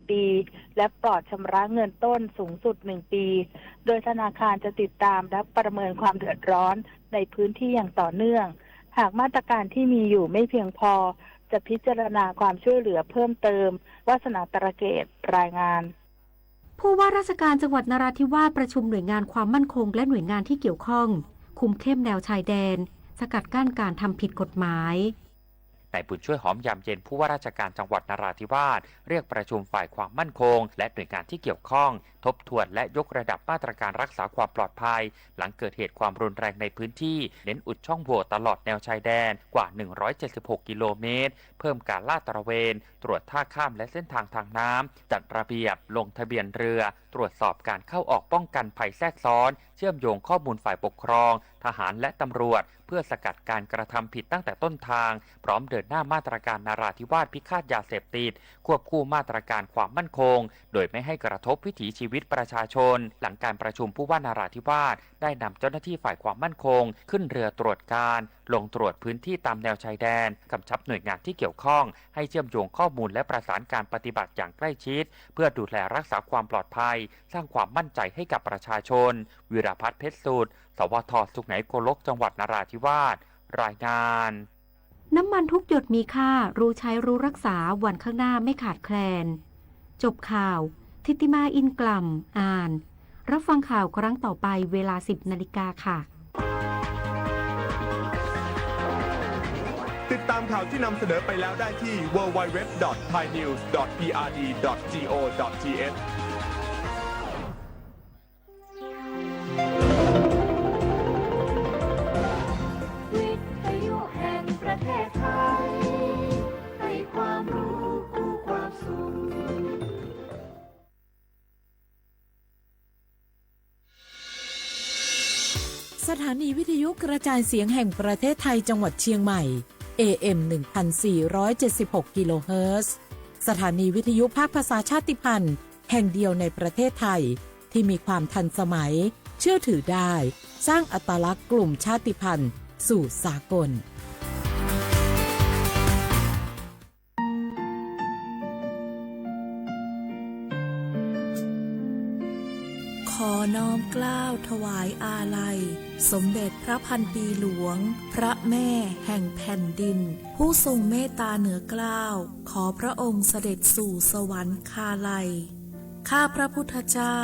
ปี และปลอดชำระเงินต้นสูงสุด หนึ่ง ปี โดยธนาคารจะติดตามและประเมินความเดือดร้อนในพื้นที่อย่างต่อเนื่อง หากมาตรการที่มีอยู่ไม่เพียงพอ จะพิจารณาความช่วยเหลือเพิ่มเติม วาสนา ตระเกต รายงาน ผู้ว่าราชการจังหวัดนราธิวาสประชุมหน่วยงานความมั่นคงและหน่วยงานที่เกี่ยวข้อง คุมเข้มแนวชายแดน สกัดกั้นการทำผิดกฎหมาย นายบุญช่วย หอมยามเย็น ผู้ว่าราชการจังหวัดนราธิวาส เรียกประชุมฝ่ายความมั่นคง และหน่วยงานที่เกี่ยวข้อง ทบทวนและยกระดับมาตรการรักษาความปลอดภัย หลังเกิดเหตุความรุนแรงในพื้นที่ เน้นอุดช่องโหว่ตลอดแนวชายแดนกว่า หนึ่งร้อยเจ็ดสิบหก กิโลเมตร เพิ่มการลาดตระเวน ตรวจท่าข้ามและเส้นทางทางน้ำ จัดระเบียบ ลงทะเบียนเรือ ตรวจสอบการเข้าออก ป้องกันภัยแทรกซ้อน เชื่อมโยงข้อมูลฝ่ายปกครอง ทหารและตำรวจ เพื่อสกัดการกระทำผิดตั้งแต่ต้นทาง พร้อมเดินหน้ามาตรการนราธิวาสพิฆาตยาเสพติด ควบคู่มาตรการความมั่นคง โดยไม่ให้กระทบวิถีชีวิตประชาชน หลังการประชุม ผู้ว่านราธิวาสได้นำเจ้าหน้าที่ฝ่ายความมั่นคง ขึ้นเรือตรวจการ ลงตรวจพื้นที่ตามแนวชายแดน กำชับหน่วยงานที่เกี่ยวข้อง ให้เชื่อมโยงข้อมูลและประสานการปฏิบัติอย่างใกล้ชิด เพื่อดูแลรักษาความปลอดภัย สร้างความมั่นใจให้กับประชาชน วีรพัฒน์ เพชรสูตร สวท สุไหงโกลก จังหวัดนราธิวาส รายงาน น้ำมันทุกหยดมีค่า รู้ใช้รู้รักษา วันข้างหน้าไม่ขาดแคลน จบข่าว ทิติมา อินกล่ำ อ่าน รับฟังข่าวครั้งต่อไปเวลา สิบ นาฬิกาค่ะ ติดตามข่าวที่นำเสนอไปแล้วได้ที่ ดับเบิลยู ดับเบิลยู ดับเบิลยู ดอท ไทยนิวส์ ดอท พีอาร์ดี ดอท จีโอ ดอท ทีเอช วิทยุแห่งประเทศไทย ให้ความรู้คู่ความสุข สถานีวิทยุกระจายเสียงแห่งประเทศไทยจังหวัดเชียงใหม่ เอเอ็ม หนึ่งพันสี่ร้อยเจ็ดสิบหก กิโลเฮิรตซ์ สถานีวิทยุภาคภาษาชาติพันธุ์แห่งเดียวในประเทศไทย ที่มีความทันสมัย เชื่อถือได้ สร้างอัตลักษณ์กลุ่มชาติพันธุ์สู่สากล ขอน้อมเกล้าถวายอาลัย สมเด็จพระพันปีหลวง พระแม่แห่งแผ่นดิน ผู้ทรงเมตตาเหนือเกล้า ขอพระองค์เสด็จสู่สวรรคาลัย ข้าพระพุทธเจ้า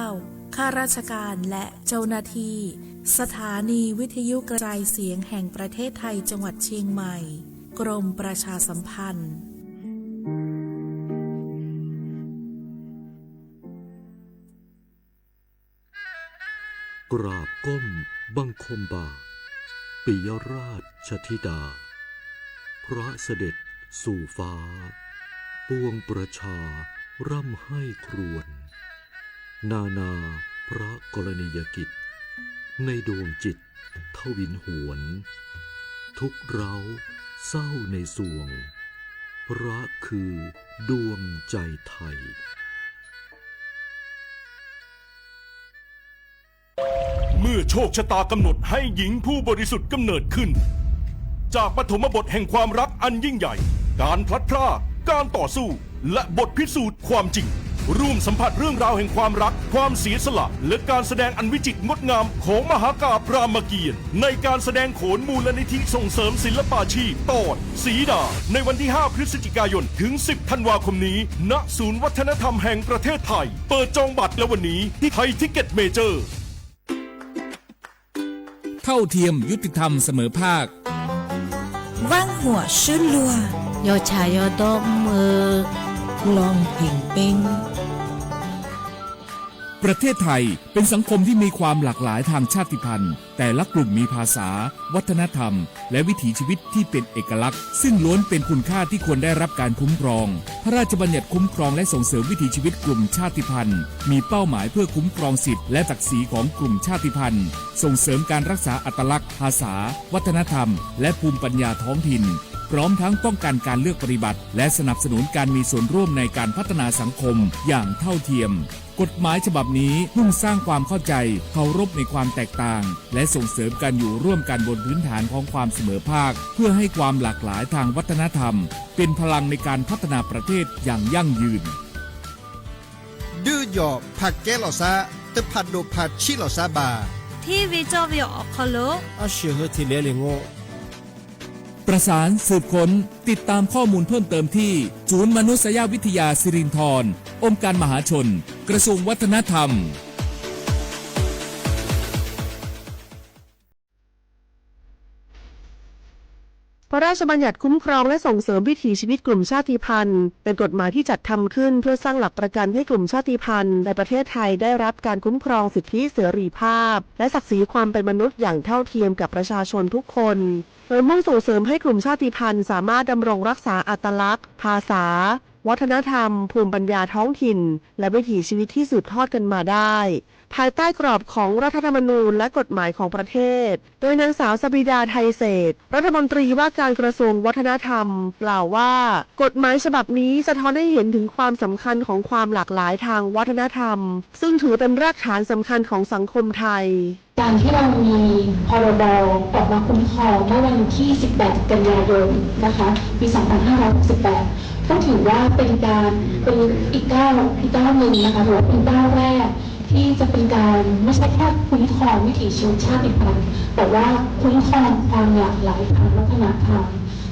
ข้าราชการและเจ้าหน้าที่ สถานีวิทยุกระจายเสียงแห่งประเทศไทยจังหวัดเชียงใหม่ กรมประชาสัมพันธ์ กราบก้มบังคมบาท ปิยราชธิดา พระเสด็จสู่ฟ้า ปวงประชาร่ำไห้ครวญ นานาพระกรณียกิจ ในดวงจิตทวินหวน ทุกข์ร้าวเศร้าในสวง พระคือดวงใจไทย เมื่อโชคชะตากำหนดให้หญิงผู้บริสุทธิ์กำเนิดขึ้น จากปฐมบทแห่งความรักอันยิ่งใหญ่ การพลัดพราก การต่อสู้ และบทพิสูจน์ความจริง ร่วมสัมผัสเรื่องราวแห่งความรัก ความเสียสละ และการแสดงอันวิจิตรงดงามของมหากาพย์รามเกียรติ์ ในการแสดงโขนมูลนิธิส่งเสริมศิลปาชีพ ตอนสีดา ในวันที่ ห้า พฤศจิกายน ถึง สิบ ธันวาคมนี้ ณ ศูนย์วัฒนธรรมแห่งประเทศไทย เปิดจองบัตรแล้ววันนี้ที่ไทยทิกเก็ตเมเจอร์ เท่าเทียม ยุติธรรม เสมอภาค ว่างหัวชื่นลัว ยอชายอดอมเออ ลองเพ่งเป้ง ประเทศไทยเป็นสังคมที่มีความหลากหลายทางชาติพันธุ์ แต่ละกลุ่มมีภาษา วัฒนธรรม และวิถีชีวิตที่เป็นเอกลักษณ์ ซึ่งล้วนเป็นคุณค่าที่ควรได้รับการคุ้มครอง พระราชบัญญัติคุ้มครองและส่งเสริมวิถีชีวิตกลุ่มชาติพันธุ์ มีเป้าหมายเพื่อคุ้มครองสิทธิและศักดิ์ศรีของกลุ่มชาติพันธุ์ ส่งเสริมการรักษาอัตลักษณ์ ภาษา วัฒนธรรม และภูมิปัญญาท้องถิ่น พร้อมทั้งป้องกันการเลือกปฏิบัติ และสนับสนุนการมีส่วนร่วมในการพัฒนาสังคมอย่างเท่าเทียม กฎหมายฉบับนี้มุ่งสร้างความเข้าใจ เคารพในความแตกต่าง และส่งเสริมการอยู่ร่วมกันบนพื้นฐานของความเสมอภาค เพื่อให้ความหลากหลายทางวัฒนธรรม เป็นพลังในการพัฒนาประเทศอย่างยั่งยืน ဒုးယီၣ်ဖးကဲလီၤစါ, တဖးဒိၣ်ဖးဆံးလီၤစါဘၣ်. ထံဝ့ၤကၠီဝ့ၤအီၣ်ခီလိာ်, အၡၢၣ်ဟၢထံးလဲၤလ့ၣ်ငိၣ်. ประสานสืบค้น ติดตามข้อมูลเพิ่มเติมที่ ศูนย์มนุษยวิทยาสิรินธร องค์การมหาชน กระทรวงวัฒนธรรม พระราชบัญญัติคุ้มครองและส่งเสริมวิถีชีวิตกลุ่มชาติพันธุ์ เป็นกฎหมายที่จัดทำขึ้นเพื่อสร้างหลักประกันให้กลุ่มชาติพันธุ์ในประเทศไทยได้รับการคุ้มครองสิทธิเสรีภาพ และศักดิ์ศรีความเป็นมนุษย์อย่างเท่าเทียมกับประชาชนทุกคน โดยมุ่งส่งเสริมให้กลุ่มชาติพันธุ์สามารถดำรงรักษาอัตลักษณ์ ภาษา วัฒนธรรม ภูมิปัญญาท้องถิ่น และวิถีชีวิตที่สืบทอดกันมาได้ ภายใต้กรอบของรัฐธรรมนูญและกฎหมายของประเทศ โดยนางสาวสบิดา ไทยเศรษฐ รัฐมนตรีว่าการกระทรวงวัฒนธรรม กล่าวว่า กฎหมายฉบับนี้สะท้อนให้เห็นถึงความสำคัญของความหลากหลายทางวัฒนธรรม ซึ่งถือเป็นรากฐานสำคัญของสังคมไทย การที่เรามี พรบ ออกมาคุ้มครองเมื่อวันที่ สิบแปด กันยายน นะคะ ปี สองพันห้าร้อยหกสิบแปด ก็ถือว่าเป็นการ เป็นอีกก้าว อีกก้าวหนึ่งนะคะ ถือว่าเป็นก้าวแรกที่จะเป็นการไม่ใช่แค่คุ้มครองวิถีชีวิตชาติพันธุ์ แต่ว่าคุ้มครองความหลากหลายทางวัฒนธรรม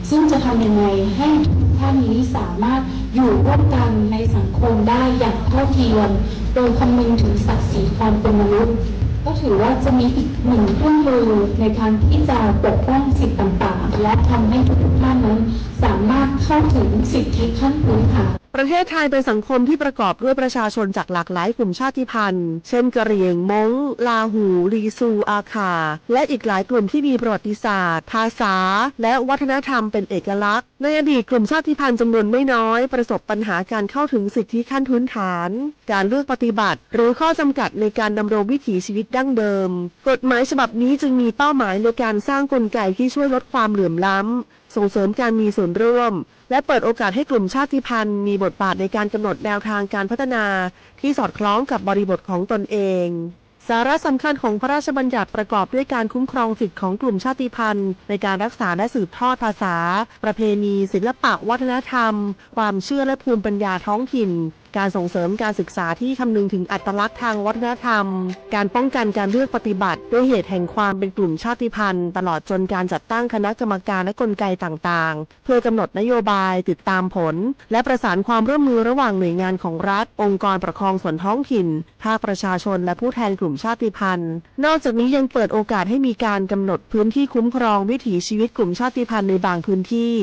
ซึ่งจะทำยังไงให้ทุกท่านนี้สามารถอยู่ร่วมกันในสังคมได้อย่างเท่าเทียม โดยคำนึงถึงศักดิ์ศรีความเป็นมนุษย์ ก็ถือว่าจะมีอีกหนึ่งเครื่องมือในการที่จะปกป้องสิทธิ์ต่างๆ และทำให้ทุกๆท่านนั้นสามารถเข้าถึงสิทธิขั้นพื้นฐาน ประเทศไทยเป็นสังคมที่ประกอบด้วยประชาชนจากหลากหลายกลุ่มชาติพันธุ์ เช่น กะเหรี่ยง ม้ง ลาหู ลีซู อาข่า และอีกหลายกลุ่มที่มีประวัติศาสตร์ ภาษา และวัฒนธรรมเป็นเอกลักษณ์ ในอดีตกลุ่มชาติพันธุ์จำนวนไม่น้อยประสบปัญหาการเข้าถึงสิทธิขั้นพื้นฐาน การเลือกปฏิบัติ หรือข้อจำกัดในการดำรงวิถีชีวิตดั้งเดิม กฎหมายฉบับนี้จึงมีเป้าหมายในการสร้างกลไกที่ช่วยลดความเหลื่อมล้ำ ส่งเสริมการมีส่วนร่วม และเปิดโอกาสให้กลุ่มชาติพันธุ์มีบทบาทในการกำหนดแนวทางการพัฒนาที่สอดคล้องกับบริบทของตนเอง สาระสำคัญของพระราชบัญญัติประกอบด้วยการคุ้มครองสิทธิของกลุ่มชาติพันธุ์ในการรักษาและสืบทอดภาษา ประเพณี ศิลปะวัฒนธรรม ความเชื่อและภูมิปัญญาท้องถิ่น การส่งเสริมการศึกษาที่คำนึงถึงอัตลักษณ์ทางวัฒนธรรม การป้องกันการเลือกปฏิบัติด้วยเหตุแห่งความเป็นกลุ่มชาติพันธุ์ ตลอดจนการจัดตั้งคณะกรรมการและกลไกต่างๆ เพื่อกำหนดนโยบาย ติดตามผล และประสานความร่วมมือระหว่างหน่วยงานของรัฐ องค์กรปกครองส่วนท้องถิ่น ภาคประชาชน และผู้แทนกลุ่มชาติพันธุ์ นอกจากนี้ยังเปิดโอกาสให้มีการกำหนดพื้นที่คุ้มครองวิถีชีวิตกลุ่มชาติพันธุ์ในบางพื้นที่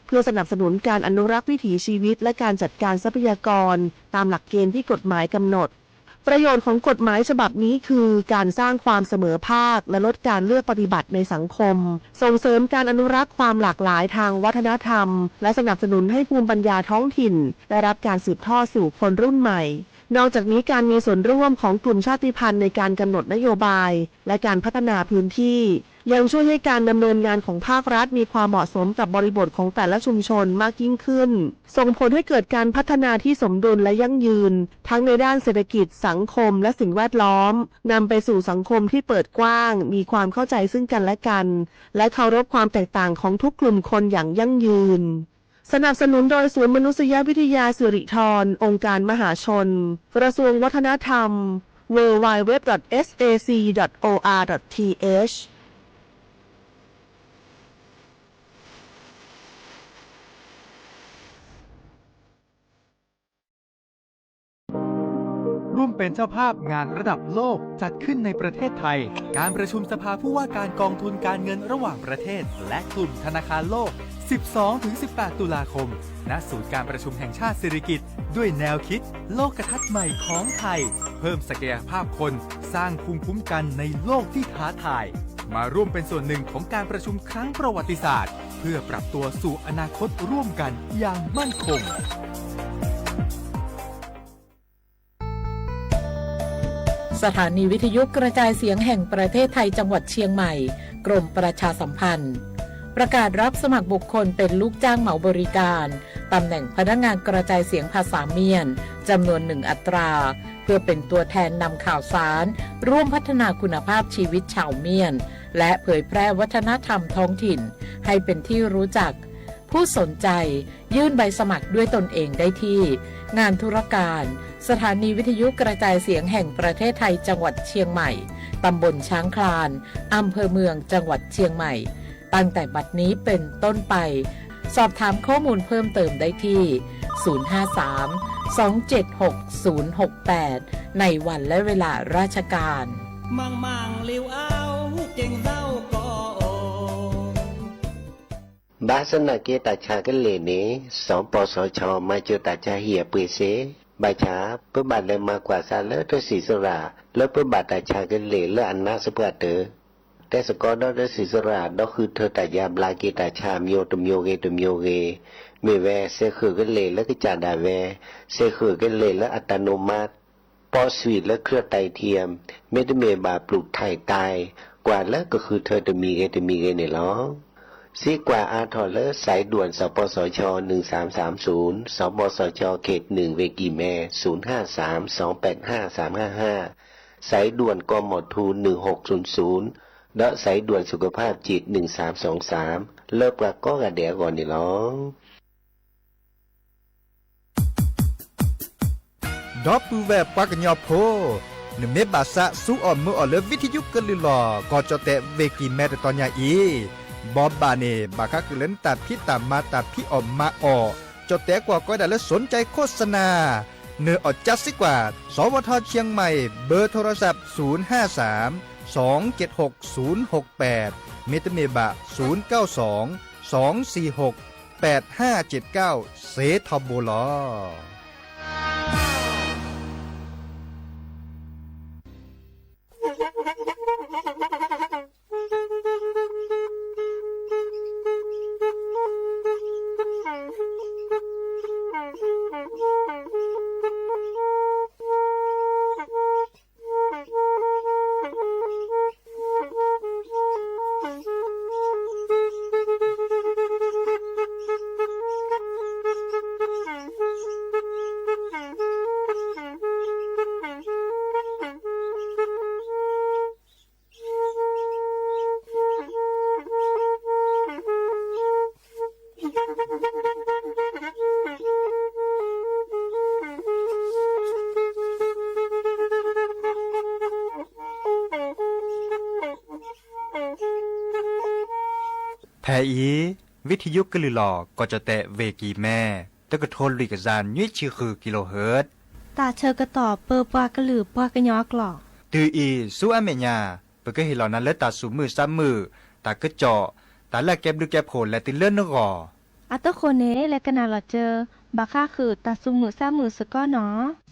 เพื่อสนับสนุนการอนุรักษ์วิถีชีวิตและการจัดการทรัพยากรตามหลักเกณฑ์ที่กฎหมายกำหนด ประโยชน์ของกฎหมายฉบับนี้คือการสร้างความเสมอภาคและลดการเลือกปฏิบัติในสังคม ส่งเสริมการอนุรักษ์ความหลากหลายทางวัฒนธรรม และสนับสนุนให้ภูมิปัญญาท้องถิ่นได้รับการสืบทอดสู่คนรุ่นใหม่ นอกจากนี้การมีส่วนร่วมของกลุ่มชาติพันธุ์ในการกำหนดนโยบาย และการพัฒนาพื้นที่ ยังช่วยให้การดำเนินงานของภาครัฐมีความเหมาะสมกับบริบทของแต่ละชุมชนมากยิ่งขึ้น ส่งผลให้เกิดการพัฒนาที่สมดุลและยั่งยืน ทั้งในด้านเศรษฐกิจ สังคม และสิ่งแวดล้อม นำไปสู่สังคมที่เปิดกว้าง มีความเข้าใจซึ่งกันและกัน และเคารพความแตกต่างของทุกกลุ่มคนอย่างยั่งยืน สนับสนุนโดยศูนย์มนุษยวิทยาสิริธร องค์การมหาชน กระทรวงวัฒนธรรม ดับเบิลยู ดับเบิลยู ดับเบิลยู ดอท เอส เอ ซี ดอท โอ อาร์ ดอท ที เอช ร่วมเป็นเจ้าภาพงานระดับโลกจัดขึ้นในประเทศไทย การประชุมสภาผู้ว่าการกองทุนการเงินระหว่างประเทศ และกลุ่มธนาคารโลก สิบสองถึงสิบแปด ตุลาคม ณ ศูนย์การประชุมแห่งชาติสิริกิติ์ ด้วยแนวคิดโลกทัศน์ใหม่ของไทย เพิ่มศักยภาพคน สร้างภูมิคุ้มกันในโลกที่ท้าทาย มาร่วมเป็นส่วนหนึ่งของการประชุมครั้งประวัติศาสตร์ เพื่อปรับตัวสู่อนาคตร่วมกันอย่างมั่นคง สถานีวิทยุกระจายเสียงแห่งประเทศไทยจังหวัดเชียงใหม่ กรมประชาสัมพันธ์ ประกาศรับสมัครบุคคลเป็นลูกจ้างเหมาบริการ ตำแหน่งพนักงานกระจายเสียงภาษาเมียน จำนวนหนึ่งอัตรา เพื่อเป็นตัวแทนนำข่าวสาร ร่วมพัฒนาคุณภาพชีวิตชาวเมียน และเผยแพร่วัฒนธรรมท้องถิ่น ให้เป็นที่รู้จัก ผู้สนใจยื่นใบสมัครด้วยตนเองได้ที่ งานธุรการ สถานีวิทยุกระจายเสียงแห่งประเทศไทยจังหวัดเชียงใหม่ ตำบลช้างคลาน อำเภอเมืองจังหวัดเชียงใหม่ ตั้งแต่บัดนี้เป็นต้นไป สอบถามข้อมูลเพิ่มเติมได้ที่ ศูนย์ห้าสาม สองเจ็ดหก ศูนย์หกแปด ในวันและเวลาราชการ မၢင်မၢင်လံအူက့ၣ်သဝ်ကီ ဘၣ်ဆၣ်သနာ်က့ တၢ်ဆါကလ့ၢ်န့ၣ် စီၤပီစီၤခၠီ မၤစၢၤတၢ်ဆါဟံၣ်အပှ့ၤစ့ၢ်, ဘၣ်ဆၣ် ပဘၣ်လဲၤမၤကွၢ်စးလၢတၢ်စံၣ်စိၤရၣ် လၢပဘၣ်တၢ်ဆါကလ့ၢ်လၢအနးစပှၢ်တၢၢ်, တဲစ့ၢ်ကီးဒီးတၢ်စံၣ်စိၤရၣ် ဒီးဃုထၢတၢ်ယါဘျါက့ၤတၢ်ဆါအမျိုးတမျိုးဂ့ၤတမျိုးဂ့ၤ, မ့ၢ်ဝဲ စဲးဃုာ်ကလ့ၢ်လၢကစၢ်ဒၣ်ဝဲ, စဲးဃုာ်ကလ့ၢ်လၢအတၢ်နိးမး ပီးဆွံၣ်လၢ เครื่องไตเทียม မ့တမ့ၢ်ဘၣ် ပျုၢ်ထံၣ်တၢ် ကွၢ်လၢကဃုထၢတမံၤဂ့ၤတမံၤဂ့ၤန့ၣ်လီၤ. စံးကွၢ်အါထီၣ်လၢ สายด่วน สปสช หนึ่งสามสามศูนย์, สปสช เขตหนึ่ง เวกีแม ศูนย์ห้าสาม สองแปดห้า สามห้าห้า, สายด่วน กมท หนึ่งหกศูนย์ศูนย์ ဒီး สายด่วนสุขภาพจิต หนึ่งสามสองสาม လၢပှၤကိးဂၤဒဲးအဂီၢ်န့ၣ်လီၤ. ဒီပုၢ်ဝဲၢ်ပှၤကညီဖိ, နမ့ၢ်ဘၣ်သးစူအီၣ်မုာ်အီၣ်လၢ ဝံထယုကလုၢ်လီၢ် ကီၢ်ကၠီၣ်တဲၣ် ဝ့ၢ်ကံၢ်မဲ တတီၤညါအံၤ, ဘီဘၣ်န့ၣ် ဘၣ်ဃးဃုာ်လၢနတၢ်ဖံးတၢ်မၤတၢ်ဖံးအီၣ်မၤအီၣ်, ကၠီၣ်တဲၣ်ကွၢ်ကီဒၣ်လၢ สนใจโฆษณา, နအီၣ်ကၠါစံးကွၢ် สวท เชียงใหม่ เบอร์โทรศัพท์ ศูนย์ห้าสาม สองเจ็ดหก ศูนย์หกแปด မ့တမ့ၢ်ဘၣ် ศูนย์เก้าสอง สองสี่หก แปดห้าเจ็ดเก้า စ့ထီဘိလီၤ. ဖဲအံၤ ဝံထယုကလုၢ်လီၢ် ကီၢ်ကၠီၣ်တဲၣ် ဝ့ၢ်ကံၢ်မဲ တကထိလွံၢ်ကယၤနွံဆံဃု kilohertz တၢ်ဆၢကတီၢ်ပၢပှၤကလုာ်ပှၤကညီအကျိာ် တုၤအံၤဆူအမဲာ်ညါ ပကဟ့ၣ်လီၤနၤလၢတၢ်သူၣ်မုာ်သးမုာ်, တၢ်ကစီၣ်, တၢ်လၢအကဲဘျုးကဲဖှိၣ်လဲၤတုၤလၢနဂီၢ်. အတဃိန့ၣ် လဲၤကနၣ်လီၤစၢၤ ဘၣ်ဃးဃုာ်တၢ်သူၣ်မုာ်သးမုာ်စ့ၢ်ကီးနီၤ.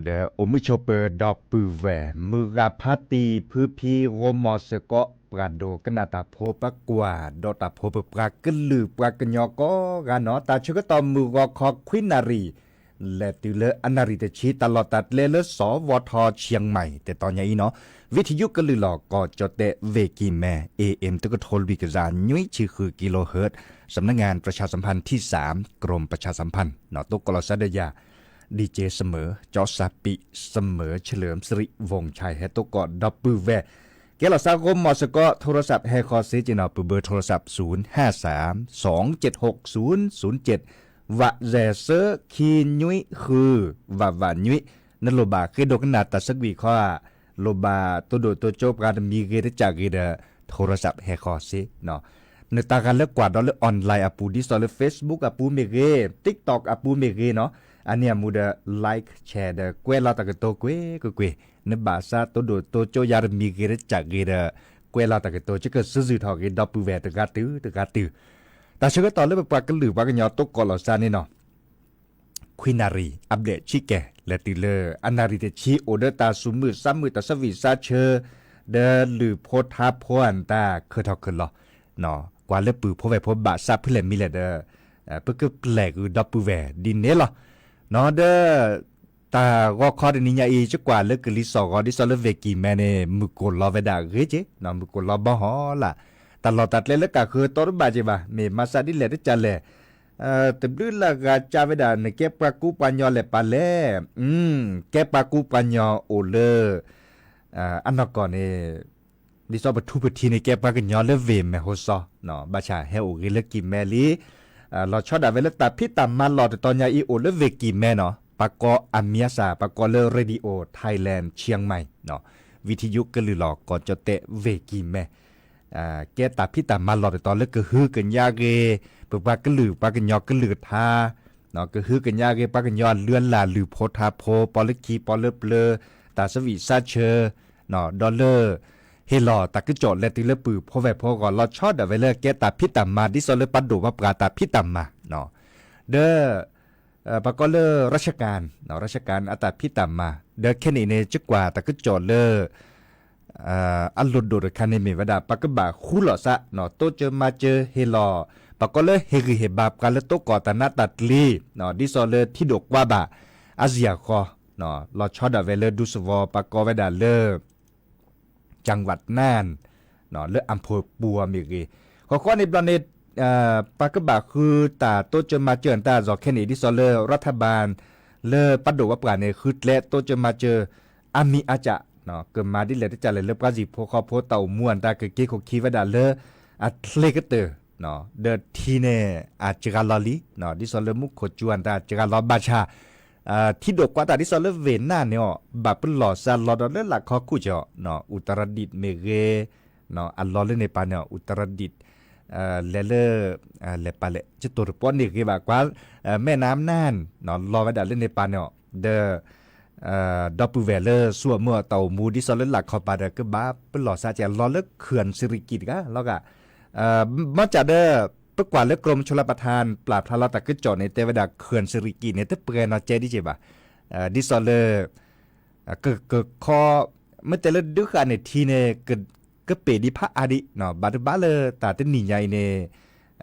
ဒီးအိၣ်မုာ်ဆိးပၢၤဒီပုၢ်ဝဲၢ် မုၢ်ဂၤဖါတံၢ် ဖုဖံ ဂီၤမီၤစ့ၢ်ကီး ပှၤဒိကနၣ်တၢ်ဖိ ပှၤကွၢ်ဒီးတၢ်ဖိ ပပှၤကလုာ်ပှၤကညီကိးဂၤနီၤ, တၢ်ဆၢကတီၢ်မုၢ်ဂီၤခီခွံနၣ်ရံၣ် လဲၤတုၤလၢအနၣ်ရံၣ်တဆံ တၢ်လီၢ်တၢ်ကျဲလၢ စဝထ เชียงใหม่ တတီၤညါအံၤနီၤ, ဝံထယုကလုၢ်လီၤ ကီၢ်ကၠီၣ်တဲၣ် ဝ့ၢ်ကံၢ်မဲ เอเอ็ม တကထိလွံၢ်ကယၤနွံဆံဃုကီၣ်လိုၣ်ဟၢၣ် สำนักงานประชาสัมพันธ์ที่สาม กรมประชาสัมพันธ์နီၤ, တိကိးလီၤစၢ်ဒီးယၤ ดีเจ เสมอ ကၠီစၢ်ပံး เสมอ เฉลิมสิริวงศ์ชัย ဟဲတိကိးဒီပုၢ်ဝဲၢ် ကဲလီၤစၢ်ဂီၤမီၤစ့ၢ်ကီး โทรศัพท์ ဟဲဃီၤစ့ၢ်ကီးနီၤ, ပဘၢ โทรศัพท์ ศูนย์ห้าสาม สองเจ็ดหก ศูนย์ศูนย์เจ็ด ဝးစဲးဆၢ ခံနွံဃု ဝးဝးနွံ, နလိၣ်ဘၣ်ဃ့ဒိကနၣ်တၢ်ဆၢကွံာ်ခီဧါ, လိၣ်ဘၣ်တိၢ်ဒိၣ်တိၢ်ကၠိပှၤတမံၤဂ့ၤတကးဂ့ၤဒီး โทรศัพท์ ဟဲဃီၤစ့ၢ်နီၤ, နတၢ်ဂၤလၢကွၢ်ဒီးလၢ online အပူၤ ဒ်သိးလၢ Facebook အပူၤမ့ၢ်ဂ့ၤ, TikTok အပူၤမ့ၢ်ဂ့ၤနီၤ, အန့ၣ်အမူဒီး like share ဒီး ကွဲးလီၤတၢ်ကတိၤကွ့ၢ်ကွ့ၢ်ကွ့ၢ်, နဘၣ်စးတိၢ်ဒိၣ်တိၢ်ကၠိယၤတမံၤဂ့ၤတကးဂ့ၤဒီး ကွဲးလီၤတၢ်ကတိၤ ကကစၢ်စၢ်ထီၣ်ဂ့ၤဒီပုၢ်ဝဲၢ်တဂၤတုၤတဂၤတုၤ တၢ်ဆၢကတီၢ်လၢပပှၤကလုာ်ပှၤကညီတိကိးလီၤစၢ်န့ၣ်နီၤ, ခွံနၣ်ရံၣ် အဘျဲၣ်ဆံကဲၤ လဲၤတုၤလၢအနၣ်ရံၣ်တဆံ အိၣ်ဒီးတၢ်စူၤမုၢ်စးမုၢ် တၢ်ဆၢဝံၣ်စးဆၢ ဒီးလုၢ်ဖိထါဖိအတၢ်ခၢၣ်ထီၣ်ခၢၣ်လီၤ, ကွၢ်လၢပုၢ်ဖိဝဲၢ်ဖိဘၣ်စးဖဲလဲၣ်မံၤလဲၣ်ဒီး ပကပျဲၢ်ကွံာ်ဒီပုၢ်ဝဲၢ်ဒ်န့ၣ်လီၤ. ဒီး တၢ်ဂီၤခီတနံၤညါအံၤ ကကွၢ်လၢကလံၤစိးဂီၤ ဒ်သိးလၢဝ့ၢ်ကံၢ်မဲန့ၣ် မုၢ်ကိၢ်လီၤဝဲဒၣ်ဂ့ၤက့ၤ, မုၢ်ကိၢ်လီၤဘီဟီလၢ်, တၢ်လီၢ်တၢ်ကျဲလၢကးဃၢၤတီတဘၣ်က့ၤဘၣ်, မ့ၢ်မၤစးဒ်လဲၣ်တကးလဲၣ်, တဘျုးလၢ်ဂၤကးဝဲဒၣ် နကဲပှၤကူပှၤညီလဲၣ်ပာ်လဲၣ်, ကဲပှၤကူပှၤညီအိၣ်လၢ အနီၢ်ကီၢ်န့ၣ် ဒ်သိးပထူပထံးန့ၣ် ကဲပှၤကညီလၢဝ့ၢ်မဲၢ်ဟိစီ, ဘၣ်ဆၣ်ဟဲအိၣ်ဂ့ၤလၢကံၢ်မဲလံ, လီၤဆီဒၣ်ဝဲလၢတၢ်ဖံးတၢ်မၤလီၢ်တတီၤညါအံၤ အိၣ်လၢဝ့ၢ်ကံၢ်မဲနီၤ, ပှၤကိးအမံၤအသၣ် ပှၤကိးလၢ Radio Thailand Chiang Mai ဝံထယုကလုၢ်လီၤ ကီၢ်ကၠီၣ်တဲၣ် ဝ့ၢ်ကံၢ်မဲ ကဲတၢ်ဖံးတၢ်မၤလီၢ်တတီၤလၢကဟုကညးဂ့ၤ ပပှၤကလုာ်ပှၤကညီကလုၢ်ကထါ, ကဟုကညးဂ့ၤ ပှၤကညီအလုၢ်အလၢ် လုၢ်ဖိထါဖိ ပီလၢခံပီလၢပျၢၤ တၢ်ဆၢဝံၣ်စးဆၢ, ဒီးလၢ ဟ့ၣ်လီၤတၢ်ကစီၣ်လဲၤတုၤလၢပုၢ်ဖိဝဲၢ်ဖိအဂီၢ် လီၤဆီဒၣ်ဝဲလၢကဲတၢ်ဖံးတၢ်မၤ ဒ်သိးလၢပှၤဒိၣ်ပှၤပှၢ်တၢ်ဖံးတၢ်မၤ, ဒီး ပှၤကိးလၢ ราชการ, ราชการ အတၢ်ဖံးတၢ်မၤ, ဒီးခဲန့ၣ်န့ၣ် ကကွၢ်တၢ်ကစီၣ်လၢ အလိၣ်ဒိၣ်တခါန့ၣ်မ့ၢ်ဝဲဒၣ် ပကဘၣ်ဃူလိာ်သး တိစၢၤမၤစၢၤဟ့ၣ်လီၤ ပှၤကိးလၢဟ့ၣ်ဂံၢ်ဟ့ၣ်ဘါပှၤလၢတိကိၢ်တၢ်နးတၢ်ကျံၤ, ဒ်သိးလၢထံဒိၣ်ကွၢ်ဘၣ် အါစံၣ်အဃီ, လီၤဆီဒၣ်ဝဲလၢဒူသဝီ ပှၤကိးဝဲဒၣ်လၢ จังหวัดน่าน လၢ อำเภอปัว မ့ၢ်ဂ့ၤ, ဃီဃီန့ၣ်ဘျီန့ၣ် ပှၤကဘၣ်ဃုတၢ်တိစၢၤမၤစၢၤတၢ်အသိးခဲန့ၣ် ဒ်သိးလၢ รัฐบาล လၢပှၤဒိၣ်ပှၤပှၢ်န့ၣ် ဃုကျဲတိစၢၤမၤစၢၤ အါမံၤအါကၢ်, ကမၤဒ်လဲၣ်တကးလဲၣ်လၢပှၤစံၣ်ဖိဃီဖိတၢ်အိၣ်မူအတၢ်ကက့ၤခိၣ်ခံဝဲဒၣ်လၢ အချ့ကတၢၢ်, ဒီးထံန့ၣ် အစှၤလီၤလံ, ဒ်သိးလၢမူခိၣ်စူၤအတၢ်စှၤလီၤဘၣ်ဆၣ် ထံဒိၣ်ကွၢ်တၢ်ဒ်သိးလၢဝ့ၢ်နၢ်န့ၣ်အီၤ ဘၣ်ပလီၢ်စးလီၤဒီးလၢလာ်ခီခူၣ်ကၠီၣ်, အူတရဒံးမ့ၢ်ဂ့ၤ, အလီၤလၢန့ၣ်ပၢ်န့ၣ်အီၤ အူတရဒံး, လဲၤလၢ လဲၤပာ်လဲၣ် ကတိၤတပီန့ၢ်ဂ့ၤဘၣ်ကွၢ်, မဲၢ်နါနၢ် လီၤဝဲဒၣ်လၢန့ၣ်ပၢ်န့ၣ်အီၤ ဒီး ဒီပုၢ်ဝဲၢ်လၢဆူအမုၢ်အတၢ်အိၣ်မူ ဒ်သိးလၢလာ်ခီပၤဒီး ကဘၣ်ပလီၢ်စးကဲလီၤလၢ เขื่อนสิริกิติ์ တဂၤလီၤဂာ်, မ့ၢ်ကဒီး ပကွၢ်လၢ กรมชลประทาน ပျၢ်ဖျါလီၤတၢ်ကစီၣ်န့ၣ် တဲဝဲဒၣ် เขื่อนสิริกิติ์ န့ၣ် တပှဲၤနီၢ်ကဲဒ်က့ၤဘၣ်, ဒ်သိးလၢ က ကခီ မ့ၢ်တဲလၢဒုးဃာ်န့ၣ်ထံန့ၣ် ကပ့ၤဒံးဖးအါဒံး, ဘၣ်တဘၣ်လၢတၢ်တနံၤညါအံၤန့ၣ်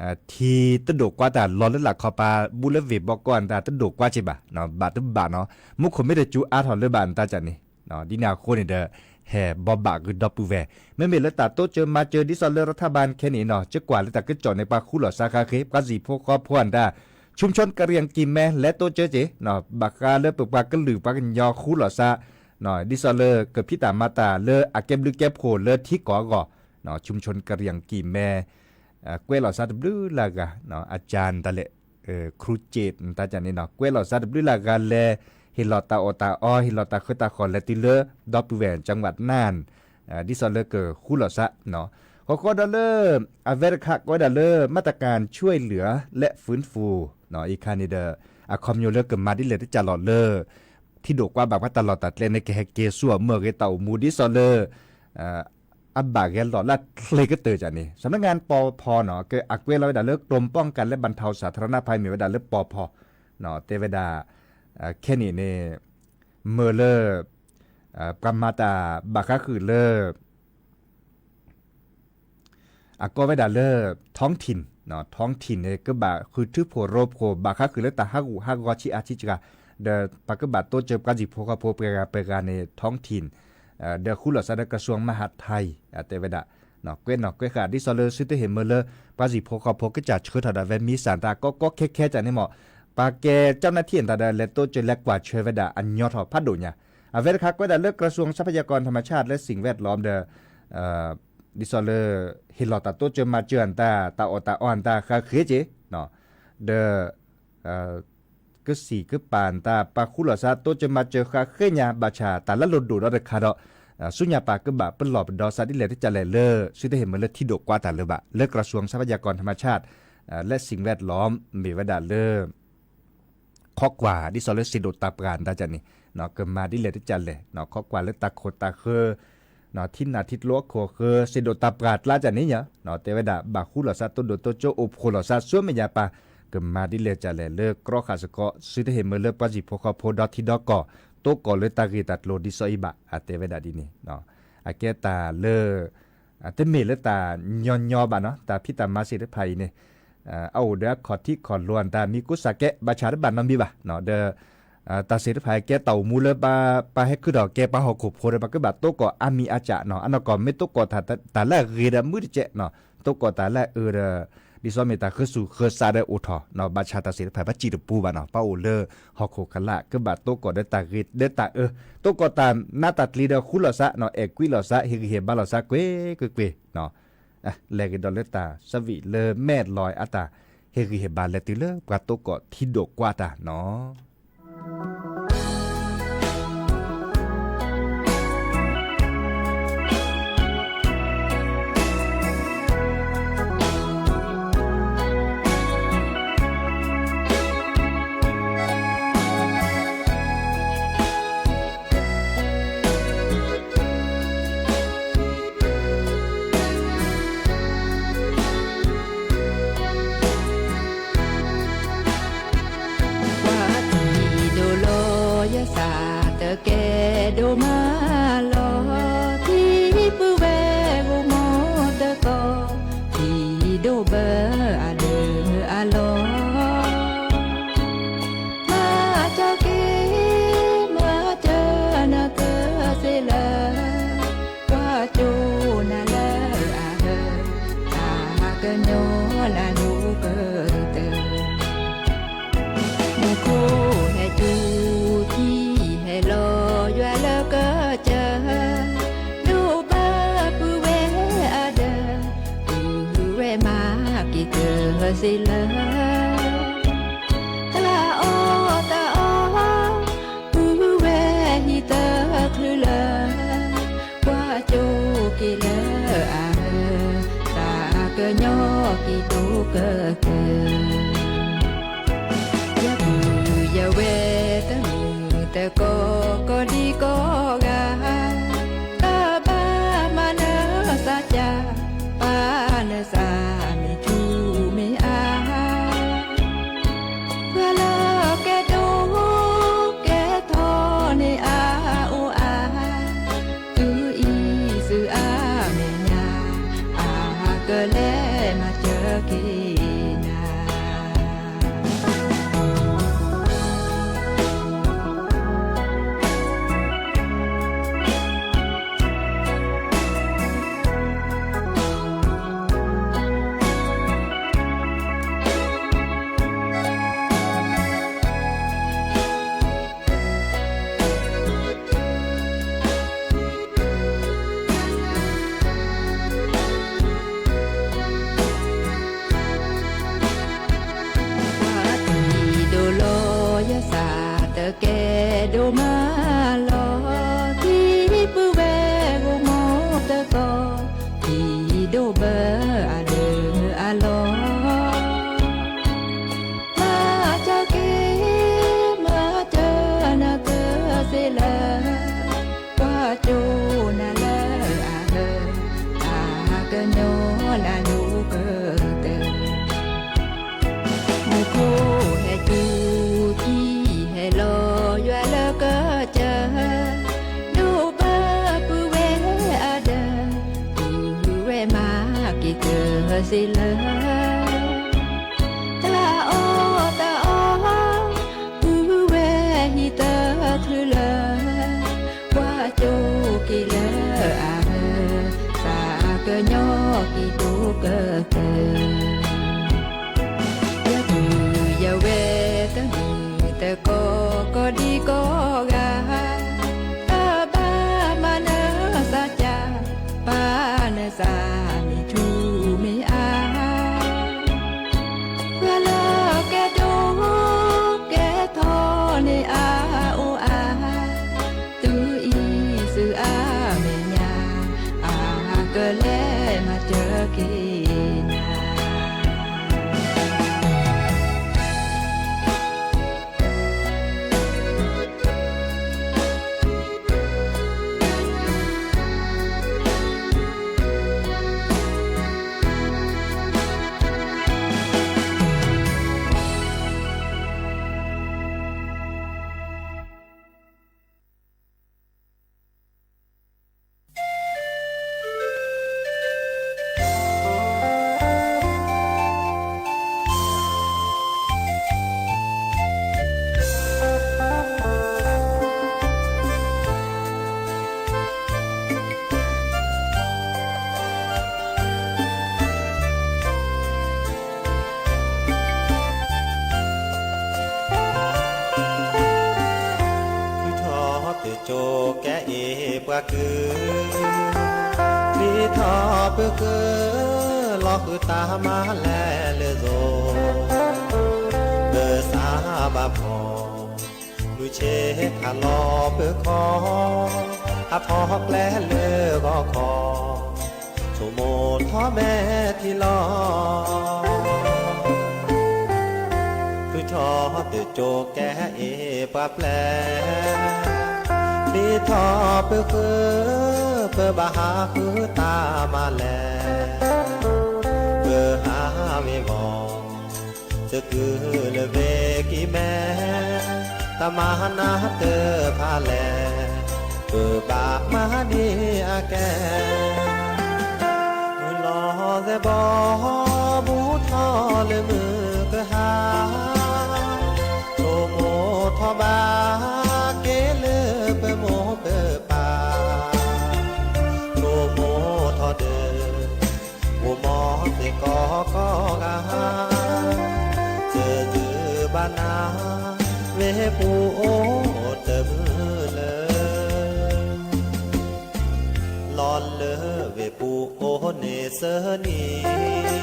ထံတဒိၣ်ကွၢ်တၢ်လီၤလၢလာ်ခီပၤ ဘူးလၢဝ့ၢ်ဘီကီၢ်တၢ်တဒိၣ်ကွၢ်က့ၤဘၣ်, ဘၣ်တဘၣ်နီၤ, မူခိၣ်မ့ၢ်တစူၤအါထီၣ်လၢၤဘၣ်နတၢ်ကၢ်န့ၣ်, ဒ်န့ၣ်အဃိန့ၣ်ဒီး ဟဲဘိးဘၣ်ဂုာ်ဒီပုၢ်ဝဲၢ်, မ့မ့ၢ်လၢတၢ်တိစၢၤမၤစၢၤဒ်သိးလၢ รัฐบาล ခဲန့ၣ်နီၤ ကကွၢ်လၢတၢ်ကစီၣ်န့ၣ် ပှၤဃူလိာ်စးဃါဃ့ ပှၤစံၣ်ဖိဃီဖိအတၢ် ชุมชนกะเหรี่ยงกะแม လဲၤတိစၢၤက့ၤ ဘၣ်ဃးလၢပပှၤကလုာ်ပှၤကညီဃူလိာ်စး ဒ်သိးလၢကဖံးတၢ်မၤတၢ်လၢအကဲဘျုးကဲဖှိၣ်လၢထံကီၢ်အဂီၢ်, ชุมชนกะเหรี่ยงกะแม ကွဲးလီၤစးတဘျုးလၢ်ဂၤ အကၢ်နတၢ်လဲၣ် ခရူၣ်ကၠ့ၣ် နတၢ်ကၢ်န့ၣ်နီၤ ကွဲးလီၤစးတဘျုးလၢ်ဂၤလဲၤ ဟ့ၣ်လီၤတၢ်အီၣ်တၢ်အီ ဟ့ၣ်လီၤတၢ်ဃၢတၢ်ဃီၤလဲၤတုၤလၢ ဒီပုၢ်ဝဲၢ် จังหวัดน่าน ဒ်သိးလၢကဃူလိာ်စး ဃီဃီဒီးလၢ အဝဲတခါ ကိးဝဲဒၣ်လၢ มาตรการช่วยเหลือและฟื้นฟู အံၤခါန့ၣ်ဒီး အခီပညီလၢကမၤဒ်လဲၣ်တကးလီၤလၢ ထံဒိၣ်ကွၢ်ဘၣ်ပှၤတၢ်လီၢ်တၢ်ကျဲန့ၣ် ကဟဲက့ၤဆူအမုၢ်အဂ့ၤတၢ်အိၣ်မူဒ်သိးလၢ အဘၣ်ဂဲၤလီၤလၢချ့ကတၢၢ်ကၢ်န့ၣ် สำนักงาน ปภ နီၤ အကွဲးလီၤဝဲဒၣ်လၢ กรมป้องกันและบรรเทาสาธารณภัย မ့ၢ်ဝဲဒၣ်လၢ ปภ တဲဝဲဒၣ် ခဲန့ၣ်န့ၣ် မၢလၢ ပှၤမၤတၢ်ဘၣ်ဃးဃုာ်လၢ အကိးဝဲဒၣ်လၢ ท้องถิ่น, ท้องถิ่น န့ၣ် ကဘၣ်ဃုာ်ထုဖှိၣ်ရိဖှိၣ် ဘၣ်ဃးဃုာ်လၢတၢ်ဟးဂူာ်ဟးဂီၤဆံးအါဆံးစှၤ, ဒီးပှၤကဘၣ်တိစၢၤပှၤစံၣ်ဖိဃီဖိပှဲၤဂၤပှဲၤဂၤန့ၣ် ท้องถิ่น, ဒီးဃူလိာ်သးဒီး กระทรวงมหาดไทย တဲဝဲဒၣ်, ကွဲးနီၣ်ကွဲးဃာ် ဒ်သိးလၢသုတဟ့ၣ်မၢလၢ ပှၤစံၣ်ဖိဃီဖိကစၢ်ဆှၢထီၣ်ဒၣ်ဝဲမံစၢ်တၢ်ကီကီခဲခဲကၢ်န့ၣ်မ့ၢ်, ပှၤကဲ เจ้าหน้าที่ တၢ်ဒီး လဲၤတိစၢၤလဲၤကွၢ်ဆၢဝဲဒၣ် အညီထီၣ်ဖးဒိၣ်ညါ, အဝဲတခါကွဲးဒၣ်လၢ กระทรวงทรัพยากรธรรมชาติและสิ่งแวดล้อม ဒီး ဒ်သိးလၢ ဟ့ၣ်လီၤတၢ်တိစၢၤမၤစၢၤအတၢ် တၢ်အီၣ်တၢ်အီအတၢ်ဃးဃ့က့ၤ, ဒီး ကစံၣ်ကပၤတၢ် ပာ်ဃူလိာ်သး တိစၢၤမၤစၢၤဃးဃ့ညါ ဘၣ်ဆၣ်တၢ်လၢလိၣ်ဒိၣ်ဒီးတခါဒီး ဆူညါပာ်ကဘၣ်ပလီၢ်ပဒီသး ဒ်လဲၣ်တကလဲၣ်လၢ သုတဟ့ၣ်မၢလၢထံဒိၣ်ကွၢ်တၢ်လၢၤဘၣ် လၢ กระทรวงทรัพยากรธรรมชาติ และสิ่งแวดล้อม မ့ၢ်ဝဲဒၣ်လၢ ခီကွၢ် ဒ်သိးလၢ စ့ၣ်ဒိၣ်တၢ်ပှၢ်တၢ်ကန့ၣ် ကမၤဒ်လဲၣ်တကလဲၣ် ခီကွၢ်လၢတၢ်ခိၣ်တၢ်ဃၢၤ ထံနၢ်ထံကျိအခိၣ်ဃၢၤ စ့ၣ်ဒိၣ်တၢ်ပှၢ်တၢ်ကန့ၣ် တဲဝဲဒၣ် ဘၣ်ဃူလိာ်သး တိဒိၣ်တိကၠိ အိၣ်ဖှိၣ်လိာ်သး ဆူမဲာ်ညါပၢ် ကမၤဒ်လဲၣ်ကလဲၣ်လၢ ကြီဃာ်စ့ၢ်ကီး သုတဟ့ၣ်မၢလၢပှၤစံၣ်ဖိဃီဖိဒီထံဒီကီၢ် တိကီၢ်လၢတၢ်ဂ့ၢ်တၢ်ကျိၤဒ်သိးအံၤဘၣ် အတဲဝဲဒၣ်ဒ်န့ၣ် အကဲတၢ်လၢ တမ့ၢ်လၢတၢ်ညီညီဘၣ်နီၤ တၢ်ဖံးတၢ်မၤသ့ၣ်တဖၣ်အံၤန့ၣ် အအိၣ်ဒီးအခီၣ်ထံးခီၣ်လိၤအတၢ်မံၤကိးစၢ်ကဲ ဘၣ်ဆၣ်တဘၣ်နီတမံၤဘၣ် ဒီး တၢ်သ့ၣ်တဖၣ်ကဲတၢ်အိၣ်မူလၢ ပဟဲခုထီၣ်ကဲပှၤဟီၣ်ခိၣ်ဖိဒီး ပကဘၣ်တိကီၢ်အါမံၤအါကၢ်နီၤ အနီၢ်ကီၢ်မ့ၢ်တိကီၢ်တၢ်လၢအဂ့ၤဒီးမုာ်တကဲး တိကီၢ်တၢ်လၢအအၢဒီး ဒ်သိးမ့ၢ်တၢ်ဃုစူၣ်ဃုစးဒီးအိၣ်ထီၣ် ဘၣ်ဆၣ်တၢ်သ့ၣ်တဖၣ်ဘၣ်စံၣ်တပူၤဘၣ်နီၤ ပှၤအိၣ်လၢဟီၣ်ခိၣ်ကလး ကဘၣ်တိကီၢ်ဒီးတၢ်ဂ့ၤဒီးတၢ်အၢ တိကီၢ်တၢ်နးတၢ်ကျံၤဒီးဃူလိာ်သး အဲၣ်ကွံလိာ်သး ဟ့ၣ်ဂံၢ်ဟ့ၣ်ဘါလိာ်သးကွ့ၢ်ကွ့ၢ်ကွ့ၢ် လဲၤကဒီးလၢတၢ်ဆၢဝံၤလၢမဲာ်လီၤအတၢ် ဟ့ၣ်ဂံၢ်ဟ့ၣ်ဘါလဲၤတုၤလၢပှၤတိကီၢ်ထံဒိၣ်ကွၢ်တၢ်နီၤ ပှၤထံၣ်ဒိၣ်လီၤ ယသးတကဲဒိၣ်မးလီၤ, ထံပုၢ်ဝဲၢ်ဂီၢ်မီၢ်တကီၢ်, ထံဒိၣ်ဘၢအဒၢအလီၢ်, မၤစၢၤက့ၤ မၤစၢၤနၤကသ့လၢ ကွၢ်ကၠိနၤလၢအဟၢ, တၢ်ကညီနၤဒိၣ်ကတၢၢ်, မူခိၣ်ဟဲတူၢ် ထံဟဲလီၤယွၤလၢကစၢၢ်, ဒိၣ်ဘၢပုၢ်ဝဲၢ်အဒၢ, ပုၢ်ဝဲၢ်မၤက့ၤကသ့လၢ တၢ်အီၣ်တၢ်အီ, ပုၢ်ဝဲၢ်ဟံၣ်သၢချုးလၢ ကွၢ်ကၠိက့ၤလၢအဟၢ, တၢ်ကညီက့ၤဒိၣ်ကတၢၢ်, ယပုၢ်ယဝဲၢ်တမုာ်တကိးကိးဒံကိးဂၤ, တၢ်ဘၣ်မၤနၢၤသးစၢ်, ပာ်နသးမ့ၢ်ထူမ့ၢ်အါ ပှၤလၢကဲဒိၣ်ကဲထီၣ်န့ၢ်အအိၣ်အါ, သုအံၤသုအါမဲာ်ညါအါ, ကလဲၤမၤစၢၤက့ၤနၤ. စ့လၢ တၢ်အီၣ်တၢ်အီ ပုၢ်ဝဲၢ်ဟံၣ်သၢချုးလၢ ကွၢ်ကၠိက့ၤလၢအဟၢ သးကညီၤက့ၤဒိၣ်ကတၢၢ် ယပုၢ်ယဝဲၢ်တမုာ်တကိး ကိးဒံကိးဂၤ, တဘၣ်မၤနၢၤသးစၢ်, ဘၣ်နၢၤသးမ့ၢ်ထူမ့ၢ်အါ, ပှၤလၢကဲဒိၣ်ကဲထီန့ၣ်အါအိၣ်အါ, တုၤအံၤသုအါမဲာ်ညါ, အကလဲၤမၤစၢၤက့ၤနၤ. ထုးထီၣ်သုကိးကဲအ့ၣ်ပှၤကုၢ်, ပျံၤထီၣ်ပဃၢၤ, လီၤဃုာ်တၢ်မၤလဲၤလၢသိး, ပစးဘၣ်ဖီၣ်, မုၢ်ဆ့ၣ်ထးလီၤပၢၤခီ, အဖီကျဲလၢဂီၤခီ, ဆိကမိၣ်ထီၣ်မဲာ်ထံလီၤ. ထုးထီၣ်သုကိးကဲအ့ၣ်ပှၤပျဲၢ်, ပျံၤထီၣ်ပဃၢၤ, ပဘၣ်ဟးဃုတၢ်မၤလဲၤ, ပဟးဝ့ၤဝီၤ, သကုၤလၢဝ့ၤကံၢ်မဲ, တၢ်မၤနၢၤတဖၣ်လဲၣ်, ပဘၣ်မၤန့ၢ်အကဲ, မုၢ်လီၤသဲးဘီ ဘူးထီၣ်လၢမုၢ်ကဟါ, ဆိကမိၣ်ထီၣ်ဘၣ်က့ၤလၢပမိၢ်ပပၢ်, ဆိကမိၣ်ထီၣ်ဒီး မိၢ်မီၢ်သ့ၣ်ကိးကိးဂၤ, တဒုးဘၣ်နၤ ဝ့ၢ်ပူၤအိၣ်တမုာ်လၢၤ, လီၤလၢဝ့ၢ်ပူၤအိၣ်န့ၣ်သၢနံၤ,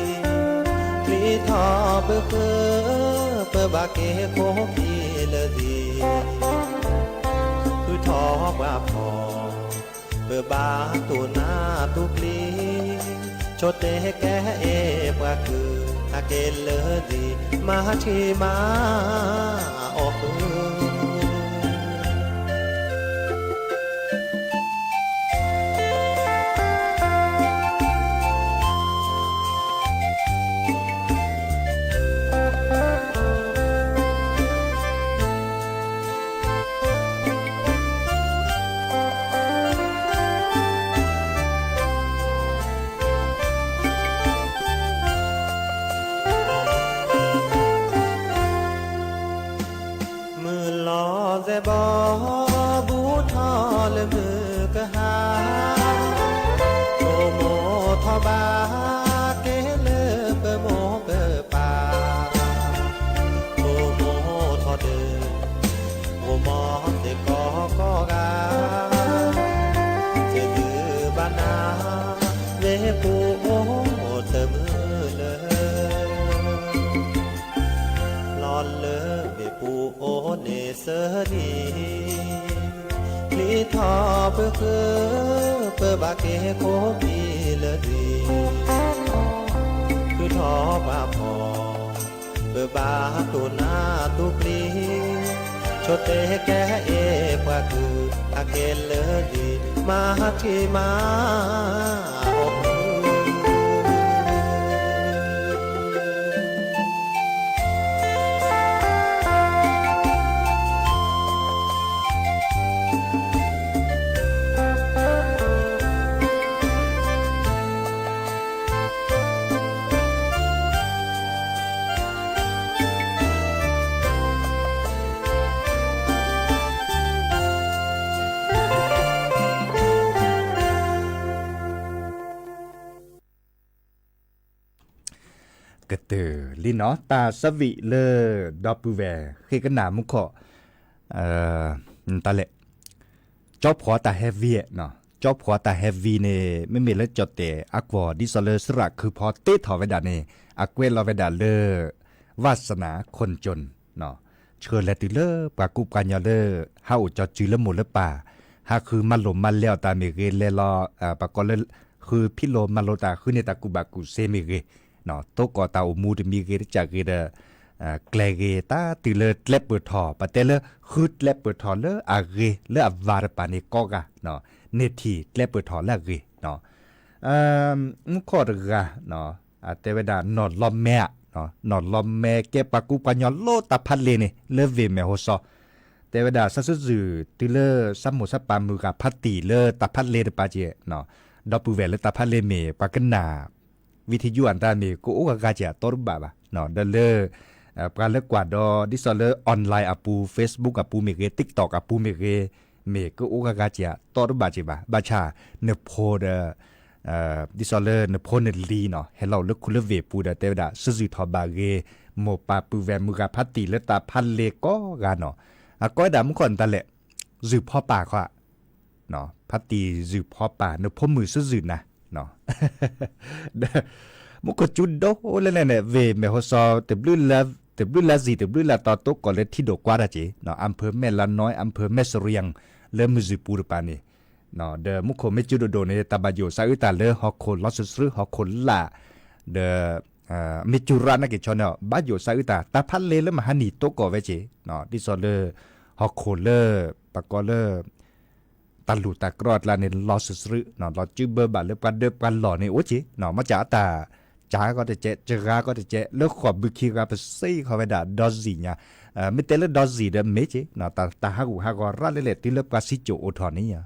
ပျံၤထီၣ်ပဃၢၤ, ပဘၣ်က့ၤခိၣ်ခံလၢာ်သံ, ထုးထီၣ်ပှၤဖီၣ် ပဘၣ်တူၢ်နၢ်တူၢ်ပျံၤ, ဆိတဲကဲအ့ၣ်ပှၤကုၢ်, ဟဲက့ၤလၢာ်သံ, မၤထံမၤအီၣ်ဃုာ် မုၢ်လီၤသဲးဘီ ဘူးထီၣ်လၢမုၢ်ကဟါ, ဆိကမိၣ်ထီၣ်ဘၣ်က့ၤလၢပမိၢ်ပပၢ်, ဆိကမိၣ်ထီၣ်ဒီး မိၢ်မီၢ်သ့ၣ်ကိးကိးဂၤ, တဒုးဘၣ်နၤ ဝ့ၢ်ပူၤအိၣ်တမုာ်လၢၤ လီၤလၢဝ့ၢ်ပူၤအိၣ်န့ၣ်သၢနံၤ, ပျံၤထီၣ်ပဃၢၤ, ပဘၣ်က့ၤခိၣ်ခံလၢာ်သံ, ထုးထီၣ်ပှၤဖီၣ်, ပဘၣ်တူၢ်နၢ်တူၢ်ပျံၤ, ဆိတဲကဲအ့ၣ်ပှၤကုၢ်, ဟဲက့ၤလၢာ်သံ, မၤထံမၤ အီၣ် ကတၢၢ်လံနီၤ တၢ်ဆၢဝံၤလၢ ဒီပုၢ်ဝဲၢ်ဃ့ကနၣ်မူခိၣ် တၢ်လဲၣ် ကၠီဖှီတၢ်ဟဲဝံၤ, ကၠီဖှီတၢ်ဟဲဝံၤန့ၣ် မ့မ့ၢ်လၢကၠီၣ်တဲၣ်အကွီၢ် ဒ်သိးလၢစရၣ်ခုၣ်ဖီတ့ထီၣ်ဝဲဒၣ်န့ၣ် အကွဲးလီၤဝဲဒၣ်လၢ ဝၣ်စနၢ်ခိၣ်ကၠိၣ် ဆှၢလဲၤတုၤလၢပှၤကူပှၤညီလၢ ဟးအိၣ်ကၠီစုလၢမိၢ်လၢပၢ်, ဟးဃုမၤလိာ်မၤလဲအီၣ်တၢ်မ့ၢ်ဂ့ၤ လဲၤလီၤ ပှၤကိးလၢ ဃုဖံးလိာ်မၤလိာ်တၢ် ဃုန့ၢ်တၢ်ကူၣ်ဘၣ်ကူၣ်သ့မ့ၢ်ဂ့ၤ, တိကိးတၢ်အိၣ်မူတမံၤဂ့ၤတကးဂ့ၤဒီး ကျဲဂ့ၤ တၢ်တုၤလၢကျဲပၢၢ်ထီၣ် ပတဲလၢဃုကျဲပၢၢ်ထီၣ်လၢအဂ့ၤလၢအဝၤတပၤန့ၣ်ကိးဂၤ, န့ၢ်ထံၣ်ကျဲပၢၢ်ထီၣ်လၢအဂ့ၤ မူခိၣ်တဂၤ တဲဝဲဒၣ်နီၢ်လီမဲဧါ, နီၢ်လီမဲကဲပှၤကူပှၤညီလၢတၢ်ဖးလ့ၤန့ၣ် လၢဝ့ၢ်မဲၢ်ဟိစီ, တဲဝဲဒၣ်ဆၢစုဇုၢ်တုၤလၢဆၢမိၢ်ဆၢပၢ်မုၢ်ဂၤဖးတံၢ်လၢတၢ်ဖးလ့ၤတပၤက့ၤ, ဒီပုၢ်ဝဲၢ်လၢတၢ်ဖးလ့ၤမ့ၢ်ပှၤကနၣ် ဝံထယုၢ်အတၢ်မ့ၢ်ကအိၣ်ဂၤဂၤက့ၤအတီတဘၣ်ဘၣ်, ဒီးလၢ ပှၤလၢကွၢ်ဒီး ဒ်သိးလၢ online အပူၤ Facebook အပူၤမ့ၢ်ဂ့ၤ TikTok အပူၤမ့ၢ်ဂ့ၤ မ့ၢ်ကအိၣ်ဂၤဂၤက့ၤအတီတဘၣ်က့ၤဘၣ်, ဘၣ်ဆၣ် နဖိဒီး ဒ်သိးလၢနဖိနလံၤနီၤ ဟဲလီၤအိၣ်လၢခူလၢဝ့ၢ်ပူၤဒီး တဲဝဲဒၣ် စုၢ်စုၢ်ထီၣ်ဘၣ်ဂ့ၤ မိၢ်ပၢ်ပုၢ်ဝဲၢ်မုၢ်ဂၤဖးတံၢ်လၢတၢ်ဖးလ့ၤကိးဂၤနီၤ, အကိးဝဲဒၣ်မူခိၣ်နတၢ်လဲၣ် စုၢ်ဖီပၢ်ခီ ဖးတံၢ်စုၢ်ဖီပၢ် နဖိမုၣ်စုၢ်စုၢ်နၤ မူခိၣ်ကၠူဒိၣ်လဲၣ်လဲၣ်န့ၣ် ဝ့ၢ်မဲၢ်ဟိစီ တဘျုးလါစံၣ်တဘျုးလါတီ တိကိးလၢထံဒိၣ်ကွါတၢ်က့ၤ အၣ်ဖၢၣ်မဲၢ်လါနိ အၣ်ဖၢၣ်မဲၢ်စရံယၣ် လၢမုၢ်စုၢ်ပူၤတပၤန့ၣ်, ဒီးမူခိၣ်မ့ၢ်ကၠူဒိၣ်ဒိၣ်န့ၣ် တၢ်ဘၣ်ယိၣ်စးအုးတၢ်လၢဟီၣ်ခိၣ်လီၤစုာ်စုာ် ဟီၣ်ခိၣ်လာ်, ဒီး မ့ၢ်ကၠူရၣ်နာ်က့ၤဆီန့ၣ် ဘၣ်ယိၣ်စးအုးတၢ် တၢ်ဖးလ့ၤလၢမဟါနံၤတိကိးဝဲက့ၤ, ဒ်သိးလၢ ဟီၣ်ခိၣ်လၢ ပကိးလၢ တၢ်လူၢ်တၢ်ကြီအကျါန့ၣ် လီၤစုာ်စုာ် လီၤစုဘၢဘၣ်လၢပှၤဒၢပှၤလီၢ်န့ၣ်အိၣ်က့ၤ, မ့ၢ်ကၠၢ်အတၢ် ကၠၢ်ကီတကဲး ကဂၤကီတကဲး လၢဃိာ်ဘုခံဂၤပစံးဃီဝဲဒၣ်ဒီစံၣ်ညါ, မ့ၢ်တဲလၢဒီစံၣ်ဒီးမ့ၢ်က့ၤ တၢ်ဟးဂူာ်ဟးဂီၤရၣ်လဲၣ်လဲၣ် တုၤလၢပှၤစံၣ်ကိၣ်အိၣ်ထီၣ်န့ၣ်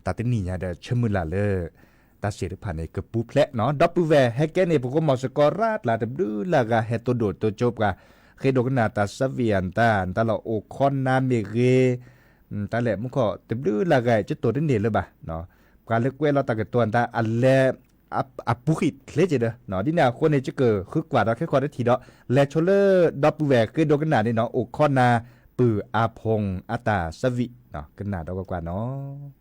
တၢ်တနံၣ်ညါဒီးဆၢမုၢ်လၢ်လၢ တၢ်စံးတဖၣ်န့ၣ် ကပူၤဖျဲးနီၤ ဒီပုၢ်ဝဲၢ်ဟဲကဲန့ၣ် ပဃိမီၤစ့ၢ်ကီးရၣ်ကျါတဘျုးလၢဂၤ ဟဲတိၢ်ဒိၣ်တိၢ်ကၠိပှၤ ဃ့ဒိကနၣ်တၢ်ဆၢဝံၤအတၢ် တၢ်လီၢ်အိၣ်ခိးနၤမ့ၢ်ဂ့ၤ တၢ်လဲၣ်မူခိၣ် တဘျုးလၢဂၤ ကတိၤတန့ၢ်လၢၤဘၣ်, ပှၤလၢကွဲးလီၤတၢ်ကတိၤတၢ်အလဲ အပူၤဃံးချ့က့ၤဒီး ဒ်န့ၣ်အဃိန့ၣ် ယကဃုကွၢ်ဒီးခဲဃီတထံၣ်ဒီး လဲၤဆိလၢဒီပုၢ်ဝဲၢ်ဃ့ဒိကနၣ်န့ၣ်နီၤ အိၣ်ခိးနၤ ပုၢ်အါဖီအတၢ်ဆၢဝံၤ ကနၣ်ဒီးကွၢ်ကွၢ်နီၤ.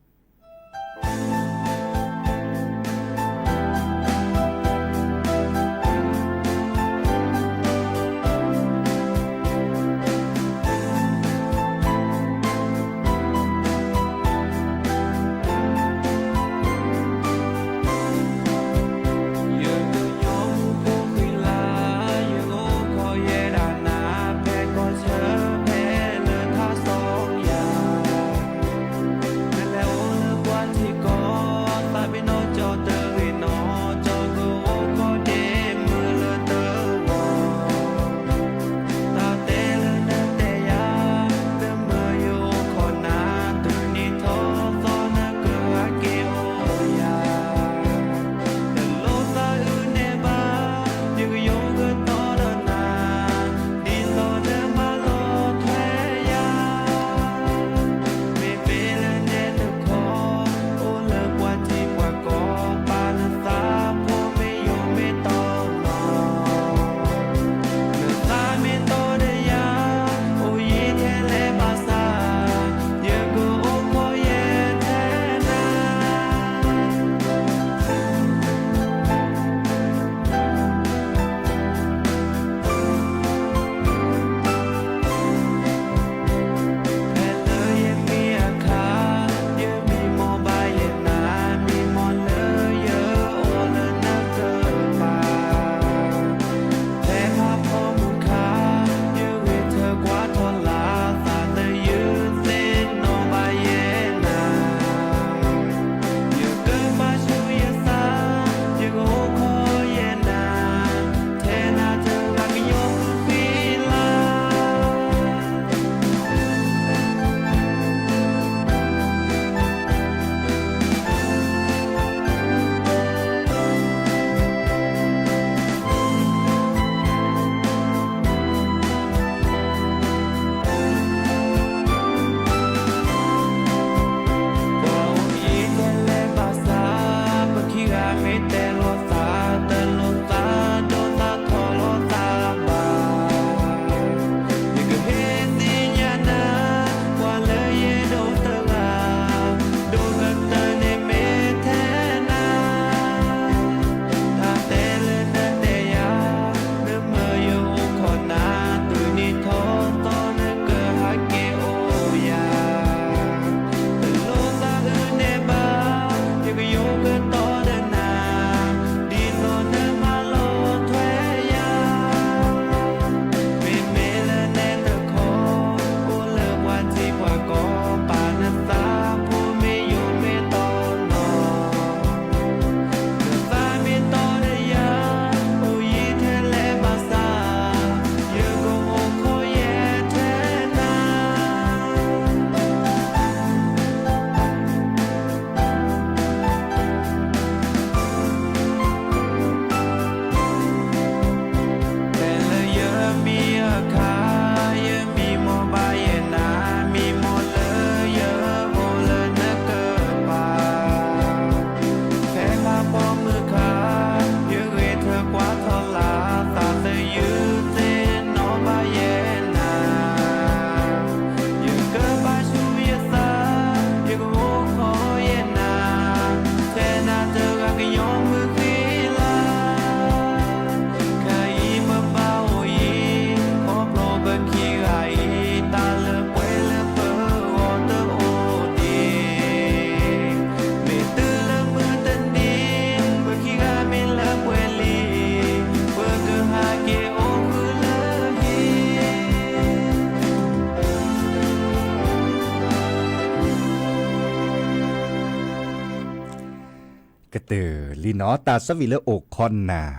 ကတၢၢ်လံနီၤ တၢ်ဆၢဝံၣ်လၢအိၣ်ခိးနၢ်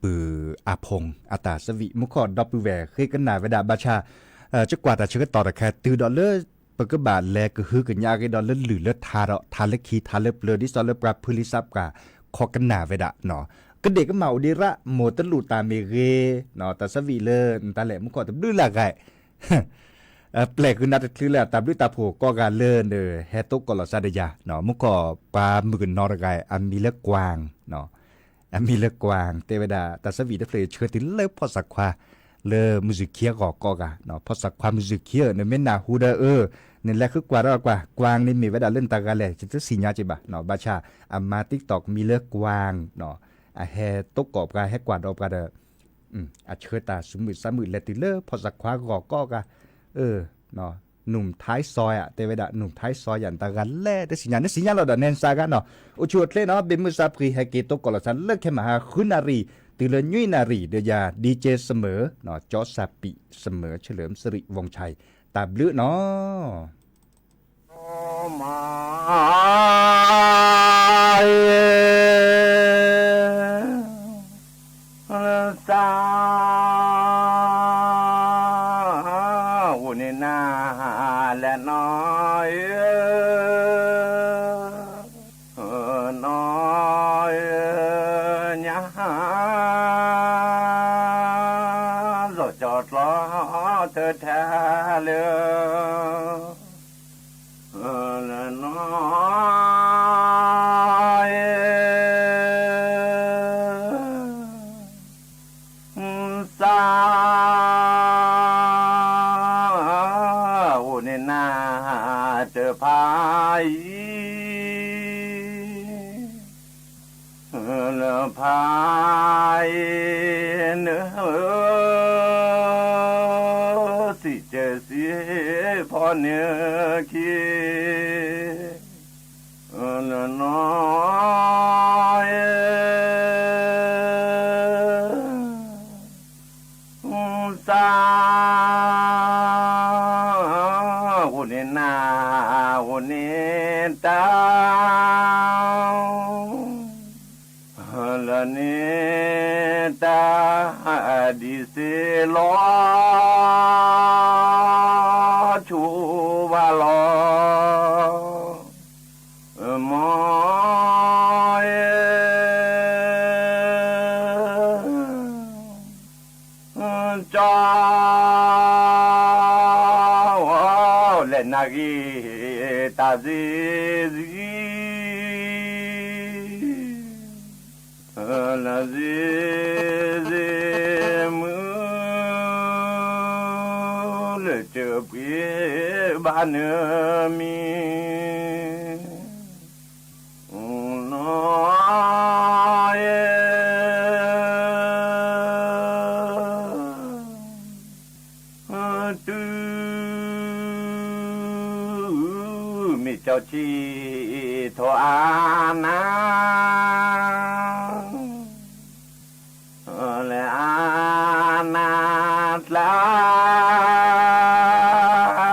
ပုၢ်အါဖိ အတၢ်ဆၢဝံၣ် မူခိၣ်ဒီပုၢ်ဝဲၢ်ဃ့ကနၣ်ဝဲဒၣ်ဘၣ်ဆၣ် ကကွၢ်တၢ်ဆၢကတီၢ်တခါ တုၤဒီးလၢ ပကဘၣ်လဲၤကဟုကညးက့ၤဒီးလၢလုၢ်လၢထါဒီး ထါလၢခံထါလၢပျၢၤ ဒ်သိးလၢပှၤဖုလံာ်စးပှၤ ခိးကနၣ်ဝဲဒၣ် ကဒ့ၣ်ကမၣ်အိၣ်ဒံးရၣ် မိၢ်တလူၣ်တၢ်မ့ၢ်ဂ့ၤ တၢ်ဆၢဝံၣ်လၢနတၢ်လဲၤမူခိၣ်တဘျုးလၢ်ဂၤ ပျဲၢ်ဃုာ်နၤတချုးလၢ တၢ်ဘျုးတၢ်ဖှိၣ်ကိးဂၤလၢနဟဲတိကိးလီၤစၢ်ဒီးယၤ မူခိၣ်ပှၤမုၣ်ကနီၤတဂၤ အမံၤလၢကွၢ် အမံၤလၢကွၢ် တဲဝဲဒၣ် တၢ်ဆၢဝံၣ်တဖျၢၣ်အံၤဆှၢတုၤလၢဖီၣ်စးခွါ လၢမုၢ်စူၢ်ခံအဂီၢ်ကိးဂၤ ဖီၣ်စးခွါမုၢ်စူၢ်ခံဧၢ နမ့ၢ်နၢ်ဟူဒီးအၢ နလဲၤဃုကွၢ်ဒီးကွၢ် ကွၢ်န့ၣ်မ့ၢ်ဝဲဒၣ်လၢနတၢ်ဂၤလဲၣ် ယတသ့ၣ်ညါက့ၤဘၣ် ဘၣ်ဆၣ် အမါ TikTok မံၤလၢကွၢ် အဟဲတိကိးပှၤ ဟဲကွၢ်ဒီးပှၤဒီး အဆှၢတၢ်ဆူးမုၢ်ဆါမုၢ်လဲၤတုၤလၢဖီၣ်စးခွါဂီၢ်ကိးဂၤ အၢ နုၢ်ထါစီယၤ တဲဝဲဒၣ် နုၢ်ထါစီယၤ နတၢ်ဂၤလဲၣ် တသ့ၣ်ညါ နသ့ၣ်ညါလီၤဒီးနဲနစါဂၤနီၤ အိၣ်ဆူၣ်အိၣ်ချ့နီၤ ဘ့ၣ်မုၢ်စၢ်ဖှံဟဲက့ၤတိကိးလီၤစၢ်လၢခဲမဟါ ဃုနၣ်ရံၣ် တုၤလၢနွံနၣ်ရံၣ် ဒီးယၤ DJ စမၢၤ ကၠီစၢ်ပံး စမၢၤ เฉลิมสิริวงศ์ชัย တၢ်ဘျုးနီၤ မၤ စၢ် အိၣ်န့ၣ်နၤလဲၣ်နီၤ နီၤ ညါ လီၤကၠီကျီတထါလၢ နီၤ စၢ် အိၣ်န့ၣ်နၤတဖၣ်အံၤ လၢဖးအံၤနုၤ စံၣ်တဲၤစံၣ်ဖီနုာ်ခံ လၢနီၤ စၢ် အိၣ်န့ၣ်နၤ အိၣ်န့ၣ်တၢ် လၢန့ၣ်တၢ် ဒ်စ့လီၤ ဆူဘၣ်လီၤ မ် ကၠီ လဲၤနၢ်ဂ့ၤ တၢ်စ့စ့ လၢစ့စ့မုၢ် လၢကပှ့ၤဘၣ်နမံၤ နီၤ တုၤ မ့ၢ်ကၠီဆံးထီၣ်အါနၤ လၢအါနၤကျါ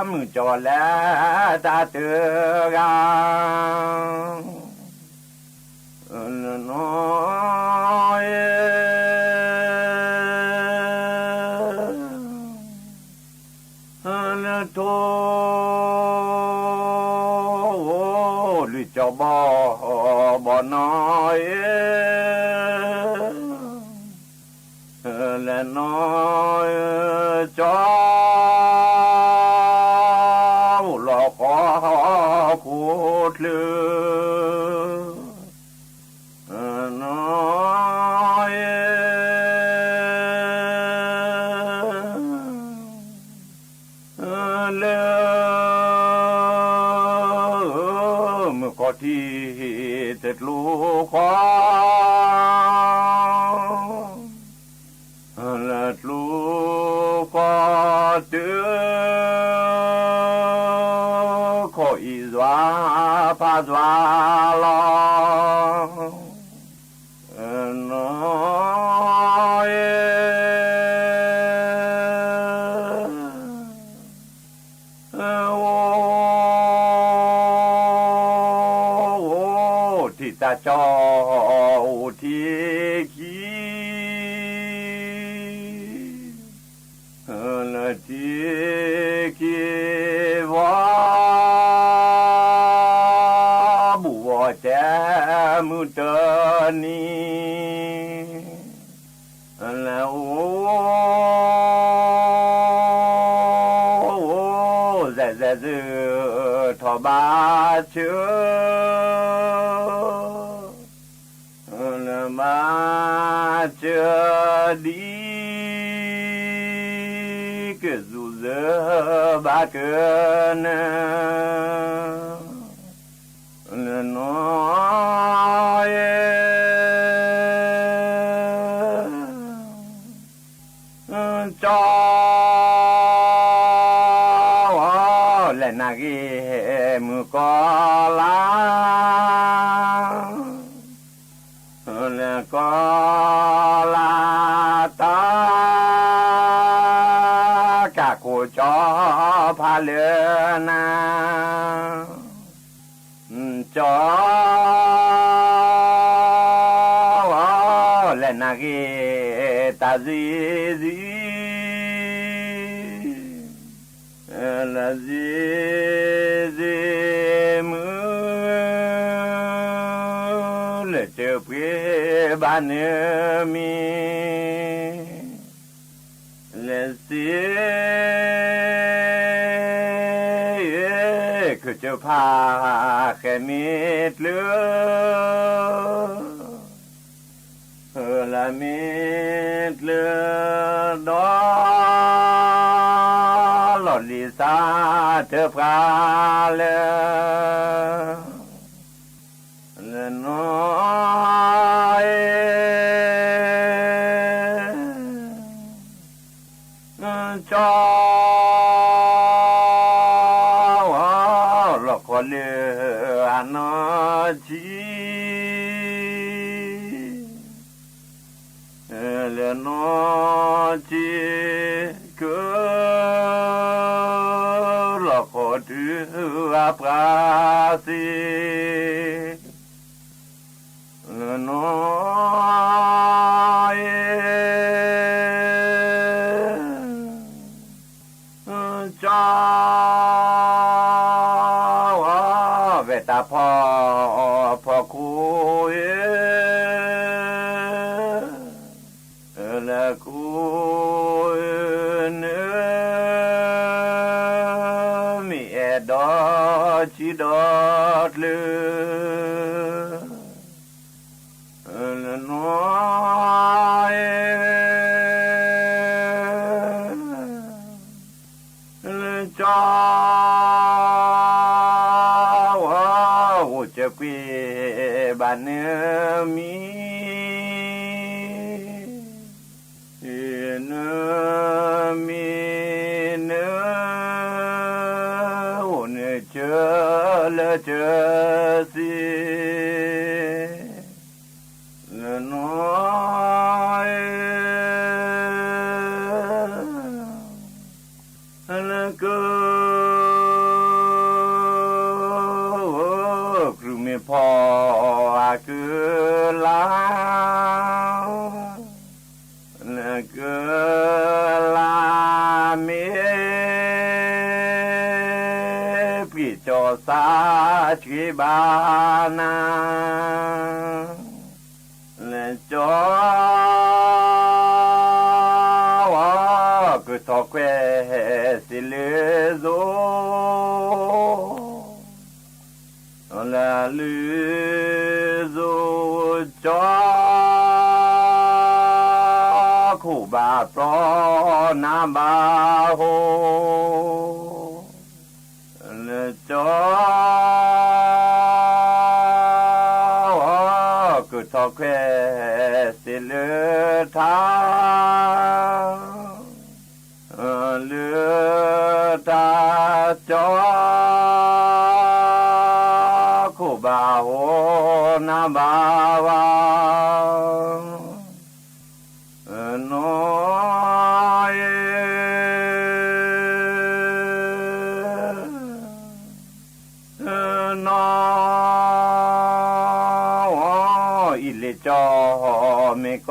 မုၢ်ကၠီလဲၤတၢ်တဂၤ နီၤ လၢထိ လွံၢ်ကၠီဘီဘီနီၤ လဲၤနီၤ ကၠီ အိၣ်လီၤဃီခိၣ်ချၢ နီၤ လၢ မုၢ်ကီၢ်ထံးတကျိဃီ လၢကျိဃီတုၤ ခိၣ်အံၤစွါဖးစွါလီၤ နီၤ အိ အိၣ်ထံၣ်တၢ်ကၠီ, အိၣ်ထံၣ်ခံ, လၢထံၣ်ခံဝီ, ဘူးဝီတဲမုၢ်တနံၤ, လၢအိၣ်, အိၣ်, အိၣ်, စဲးစဲးစၢၤ, ထီၣ်ဘၣ်ဆၢ လၢဘၣ်စၢၤဒံး, ကစူၣ်စၢၤဘၣ်ကနၢၤ, လၢနီၢ်အံၤ ကၠီ, လဲၤနၤဂ့ၤမုၢ်ကီၤလါ, လၢကီၤလါတၢ်, ကၢ်ခိၣ်ကၠီဖးလၢနၤ ကၠီ, လဲၤနၤဂ့ၤ တၢ်စံးစံး, လၢစံးစံးမုၢ်, လၢစၢၤပှ့ၤဘၣ်နမံၤ လၢစ့, ကစၢၢ်ဖးဃဲမ့ၢ်ကျၢၤ, လၢမ့ၢ်ကျၢၤဒီး လီၢ်လံၤစးထၢၣ်ပှၤလၢ လၢနီၢ်အံၤ ကၠီ, လီၢ်ခီလၢအနီၢ်ဆံး လၢနီၢ်ဆံးကၢ, လီၢ်ခီတုၤအပှၤသ့, လၢနီၢ်အံၤ ကၠီ, ဝဲတၢ်ဖီဖီခိၣ်အံၤ လၢခိၣ်နၢ မ့ၢ်အဲၣ်ဒီးဆံးဒီးကျၢၤ လၢနီၢ်အံၤ ကၠီ, အိၣ်စၢၤပှ့ၤဘၣ်နမံၤ နမံၤန အိၣ်နဆၢလၢဆၢစ့ လၢနီၢ်အံၤ လၢက ကရူၢ်မ့ၢ်ဖီအကလၤ လၢကလၤမ့ၢ် ပှ့ၤကၠီစးဆှံဘၣ်နၤ လၢကၠီ ကထီၣ်ခွဲးစံးလၢစိ လၢလၢစိကၠီ ခိၣ်ဘၣ်ပျီနၤဘၣ်ဟိ လၢကၠီ ကထီၣ်ခွဲးစံးလၢထါ လၢတၢ်ကၠီ ခိၣ်ဘၣ်ဟိနၤဘၣ်ဝါ နီၢ်အံၤ နီၢ် အံၤလ့ၤကၠီမ့ၢ်ကီၢ်ဝ့ၢ်, ကီၢ်ဝ့ၢ်နီၢ်, ကျီၢ်ကၠီၤပှ့ၤလၢချုးဒ့ လၢနီၢ်, အံၤလ့ၤကၠီမ့ၢ်ဝ့ၢ်ကီၢ် လၢဝ့ၢ်ကီၢ်နီၢ်, ကျီၢ်ကၠီၤပှ့ၤလၢချုးဒီး နီၢ်, လၢအိၣ်လၢမုၢ်ဆါကျီကျီ ကျီလီၤဘၣ်မံၤစှၤဖီ, ဖီ, လၢဖီ, ဖီ, ဖီဒိၣ်ထီၣ်စီၤလဲၤဒုး ကၠီၣ်နဲၣ်ကၠီအပှၤလီၤ. လၢကၠီ ပှၤစံးကွံာ်အခိၣ်ဘျ့, လၢခိၣ်ဘျ့မဟါ လီၤဃီၤဖီဒိၣ်တၢ်ဂ့ၤ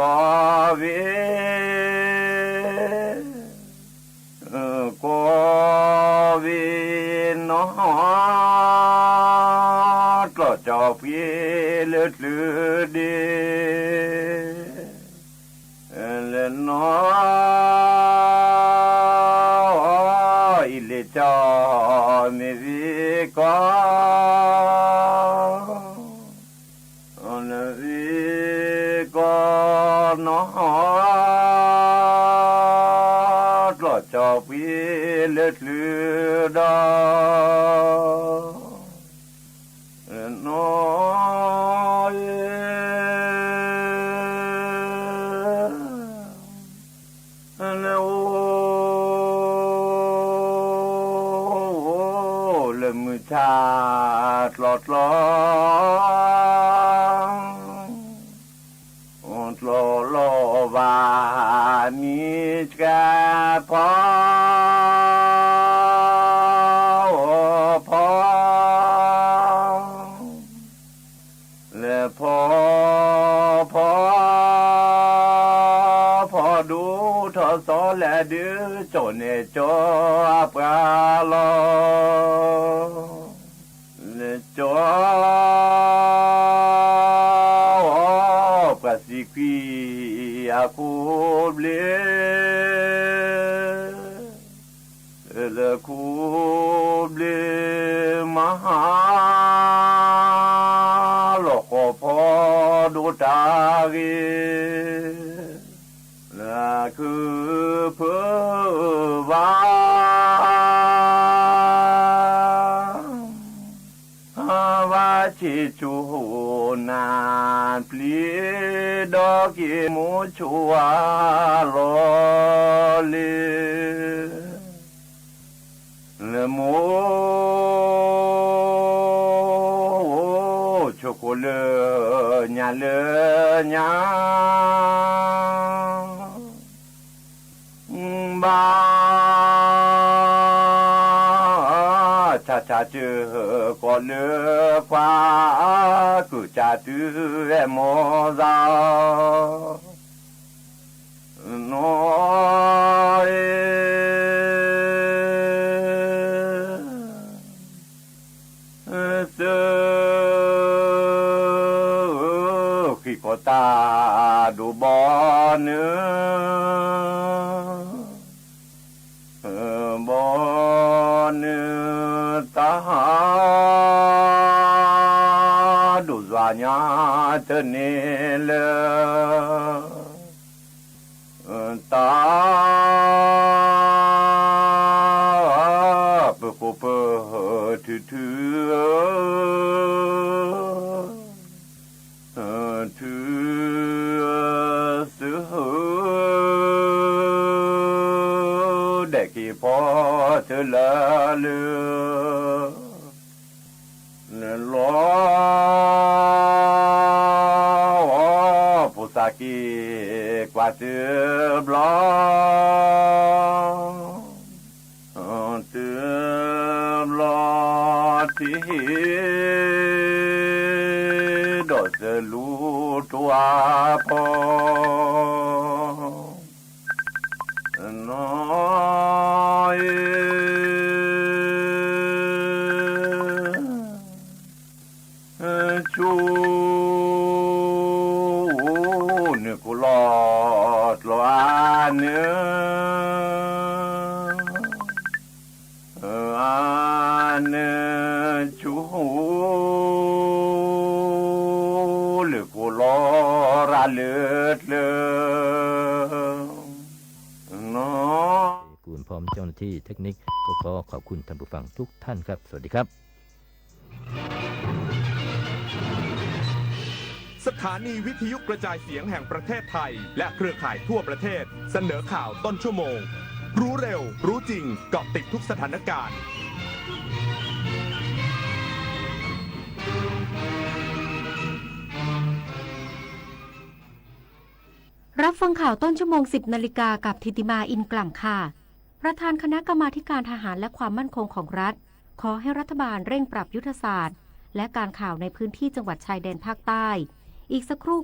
လၢခုဖုဘၣ် ဘၣ်ဆ့ၣ်ဆိၣ်နၢ် ပျံၤဒီးက့ၤမိၢ်ဆိၣ်အလီၢ်လ့ၤ လၢမိၢ် ဆိၣ်ခိၣ်လၢညါလၢညါ ဘၣ်ဆၣ်ဆၣ်စၢၤကီးလၢခွါ ကုၢ်စၢ်တုၤအဲၣ်မိၢ်သး နီၢ် စၢဃံကီးတၢ်ဒိးဘီနုာ် ဘီနုာ်တၢ် ဒိၣ်ယွၤညါတန့ၢ်လၢ တၢ် ပၢၤခိၣ်ပၢၤထုးထုး ထုး စု ဒဲးက့ၤဖီတလၢလၢ လၢလီၤ ဖိသၣ်က့ၤကွၢ်တဘျီ တဘျီထံၣ် ဒီးစၢလူတိၢ်အါဖီ နီၢ် ဆိ နုာ်ခိၣ်လီၤကျီအါနုာ် အါနုာ်ဆိ လၢခိၣ်လီၤရၤလၢကျၢၤ နီၢ် คุณพร้อมเจ้าหน้าที่เทคนิคก็ขอขอบคุณท่านผู้ฟังทุกท่านครับ สวัสดีครับ สถานีวิทยุกระจายเสียงแห่งประเทศไทย และเครือข่ายทั่วประเทศ เสนอข่าวต้นชั่วโมง รู้เร็ว รู้จริง เกาะติดทุกสถานการณ์ รับฟังข่าวต้นชั่วโมง สิบนาฬิกา กับธิติมา อินกล่ำค่ะ ประธานคณะกรรมาธิการทหารและความมั่นคงของรัฐ ขอให้รัฐบาลเร่งปรับยุทธศาสตร์ และการข่าวในพื้นที่จังหวัดชายแดนภาคใต้ အံၤတဆၢကတီၢ်